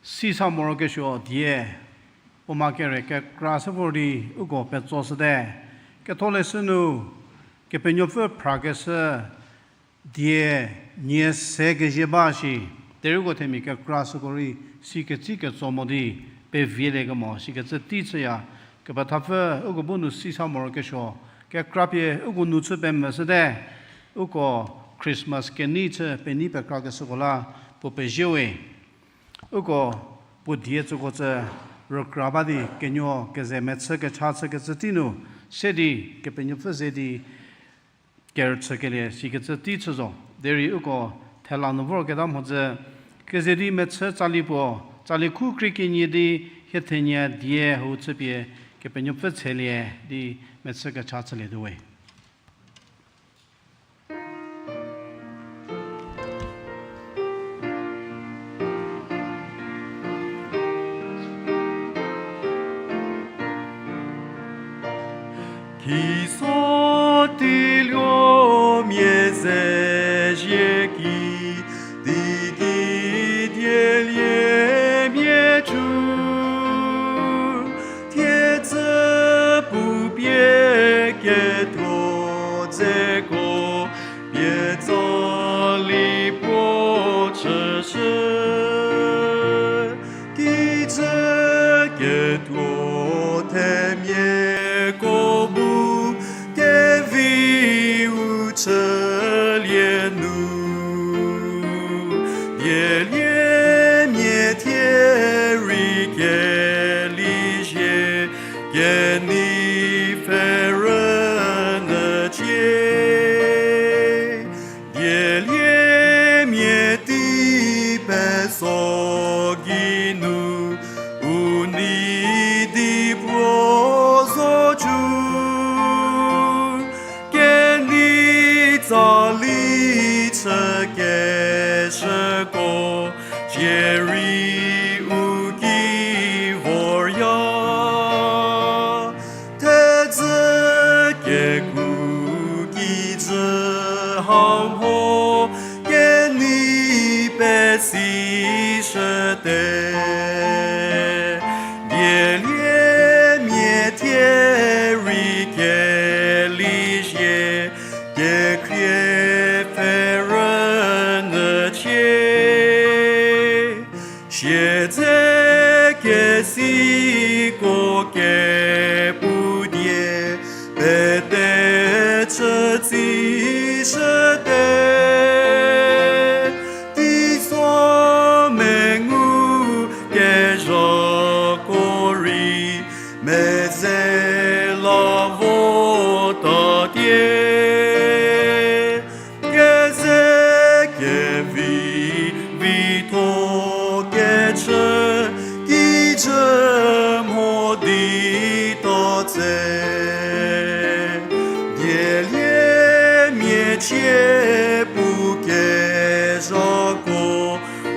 sisa morokesuo die, puo ma kere kekra se vor di uko petsoshüte. Ketholeshü nu, Kepenuopfü phrakeshü die nie se kezie ba shi, derei uko themia kekra süko rei si ketsi ketso mo di pevieliekemo sikecü tei chüya, kepethapfü uko bu nu sisa morokesuo, kekra pie uko nu chü pemvüshüte, uko Christmas kenei chü penei pekrakeshüko la puo pezie we. Uko puo die tsüko tsü rükra ba di kenuo keze mechü kecha chükecü tei nu se di Kepenuopfü ze di kerüchükelie sikecü tei chü zo. Derei uko thela nu vorketa mhodzü keze di mechü tsali puo, tsali khu krie kenie di hie thenie die hau chüpie Kepenuopfü tshelie di mechü kecha chülietuo we. Kiso teiluo mia ze zie ki, teiki dielie mia cu, thiedzü pupie ketuo dzeko, pie tsali puo chüshü, kijü ketuo themiako bu, Siedze kesiko kepu die, pete chü tsishüte, teiso mengu kezhako rei, meze la votatie. Keze kevi vitho kechü, kijü mho di to tse. Dielie mia chie pu kezhako,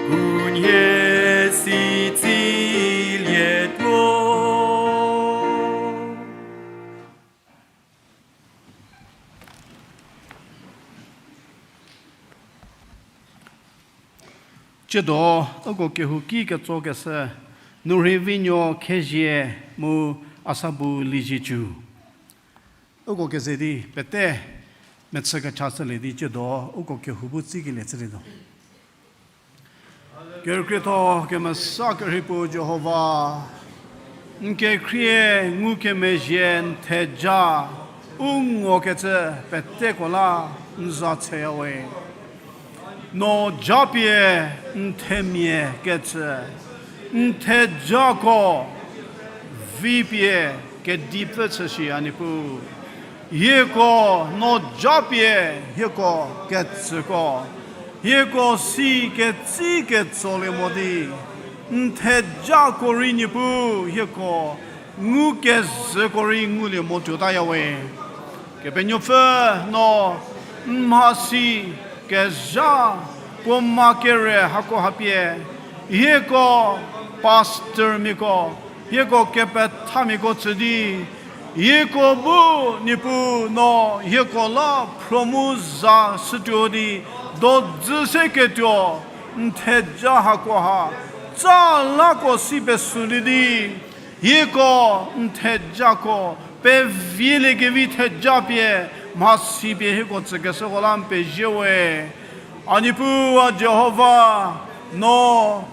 kunhie si tsilietuo. Tsiedo, uko kehouki ketsokeshü, Nurhei Vinuo Khezie mu Asabu Liezietsu. Uko keze di pete mechü kechashülie di tsiedo, uko kehou bu tsikelie chülietuo. Kerükrietho kemesa kerhei puo Jihova, n kekhrie ngukemezhie n theja u ngokecü peteko la n za tseyawe. No japie n themia kecü, n thejako vipie kedipfü chüshi a Niepuu. Hieko no japie hieko kecüko, hieko si ketsi ketsolie mo di, n thejako rei Niepuu hieko ngukezhüko rei ngulie mo tuotayawe. Kepenuopfü no n mhasi kezha puo ma kere hako hapie, hieko pastormiako, hieko kepethamiako tsü di, hieko bu Niepuu no hieko la phro mu za shütuo di, dodzü se ketuo, n theja hako ha, tsa lako si pesülie di, hieko n thejako, pevilie kevi theja pie, mhasi pie hieko tsükeshüko la n pezie we. A Niepuu a Jihova, no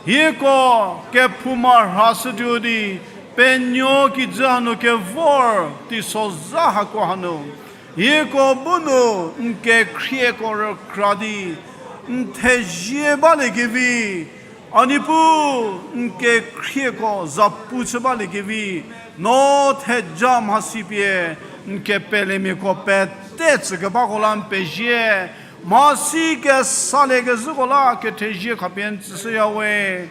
hieko kephouma rhashütuo di, penuo kijü hanu kevor teisozha hako hanu, hieko bu nu n kekhrieko rükra di, n thezie balie kevi, a Niepuu n kekhrieko zapu chü balie kevi, no theja mhasi pie n kepelemiako pete tsükebako la n pezie, mhasi kesaliekezhüko la kethezie khapie n tsüshüyawe.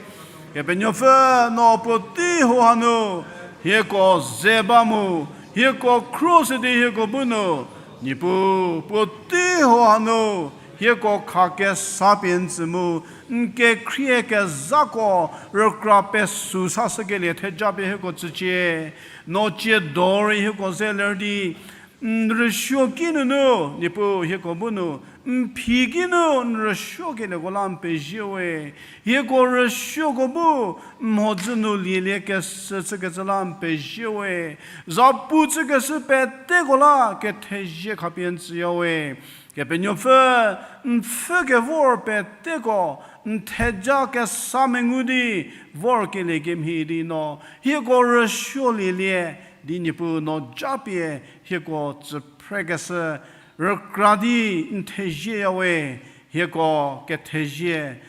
Kepenuopfü no puotei ho hanu, hieko ze ba mu, hieko khruohi di hieko bu nu, Niepuu puotei ho hanu, hieko kha kesa pie n tsü mu, n kekhrie kezhako rükra pesü sashükelie theja pie hieko tsücie, no tsiedo rei hieko ze ler di, n rüsuoki nunu, Niepuu hieko bu nu, n phi ki nu n rüsuokelieko la n pezie we. Hieko rüsuoko bu, n mhodzü nu lielie keshü chükecü la n pezie we. Zapu chükeshü peteko la kethezie khapie n tsüyawe. Kepenuopfü, n pfhü kevor peteko, n theja kesa mengu di, vorkelie kemhie di no, hieko rüsuolielie, di Niepuu no japie, hieko tsüphrekeshü, rükra di n thezieyawe, hieko kethezie,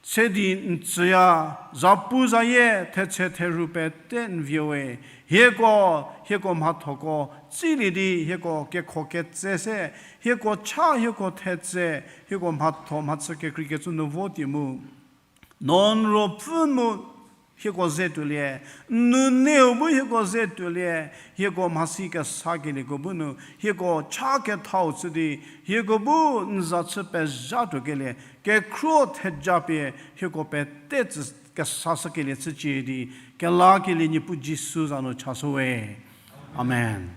se di n tsüya, zapu zayie, thetse therhu pete n vie we, hieko, hieko mhathoko, tsilie di, hieko kekho ketse se, hieko cha, hieko thetse, hieko mhatho mhachü kekreikecü nu vo tie mu. No n ruopfü mu hieko ze tuolie, n nuneu bu hieko ze tuolie, hieko mhasi kesakelieko bu nu, hieko cha kethau chü di, hieko bu n za chü pezha tuokelie, kekhruo theja pie, hieko pete tsü kesashükelie chücie di, kelakelie Niepuu Jisu za nu chashü we. Amen.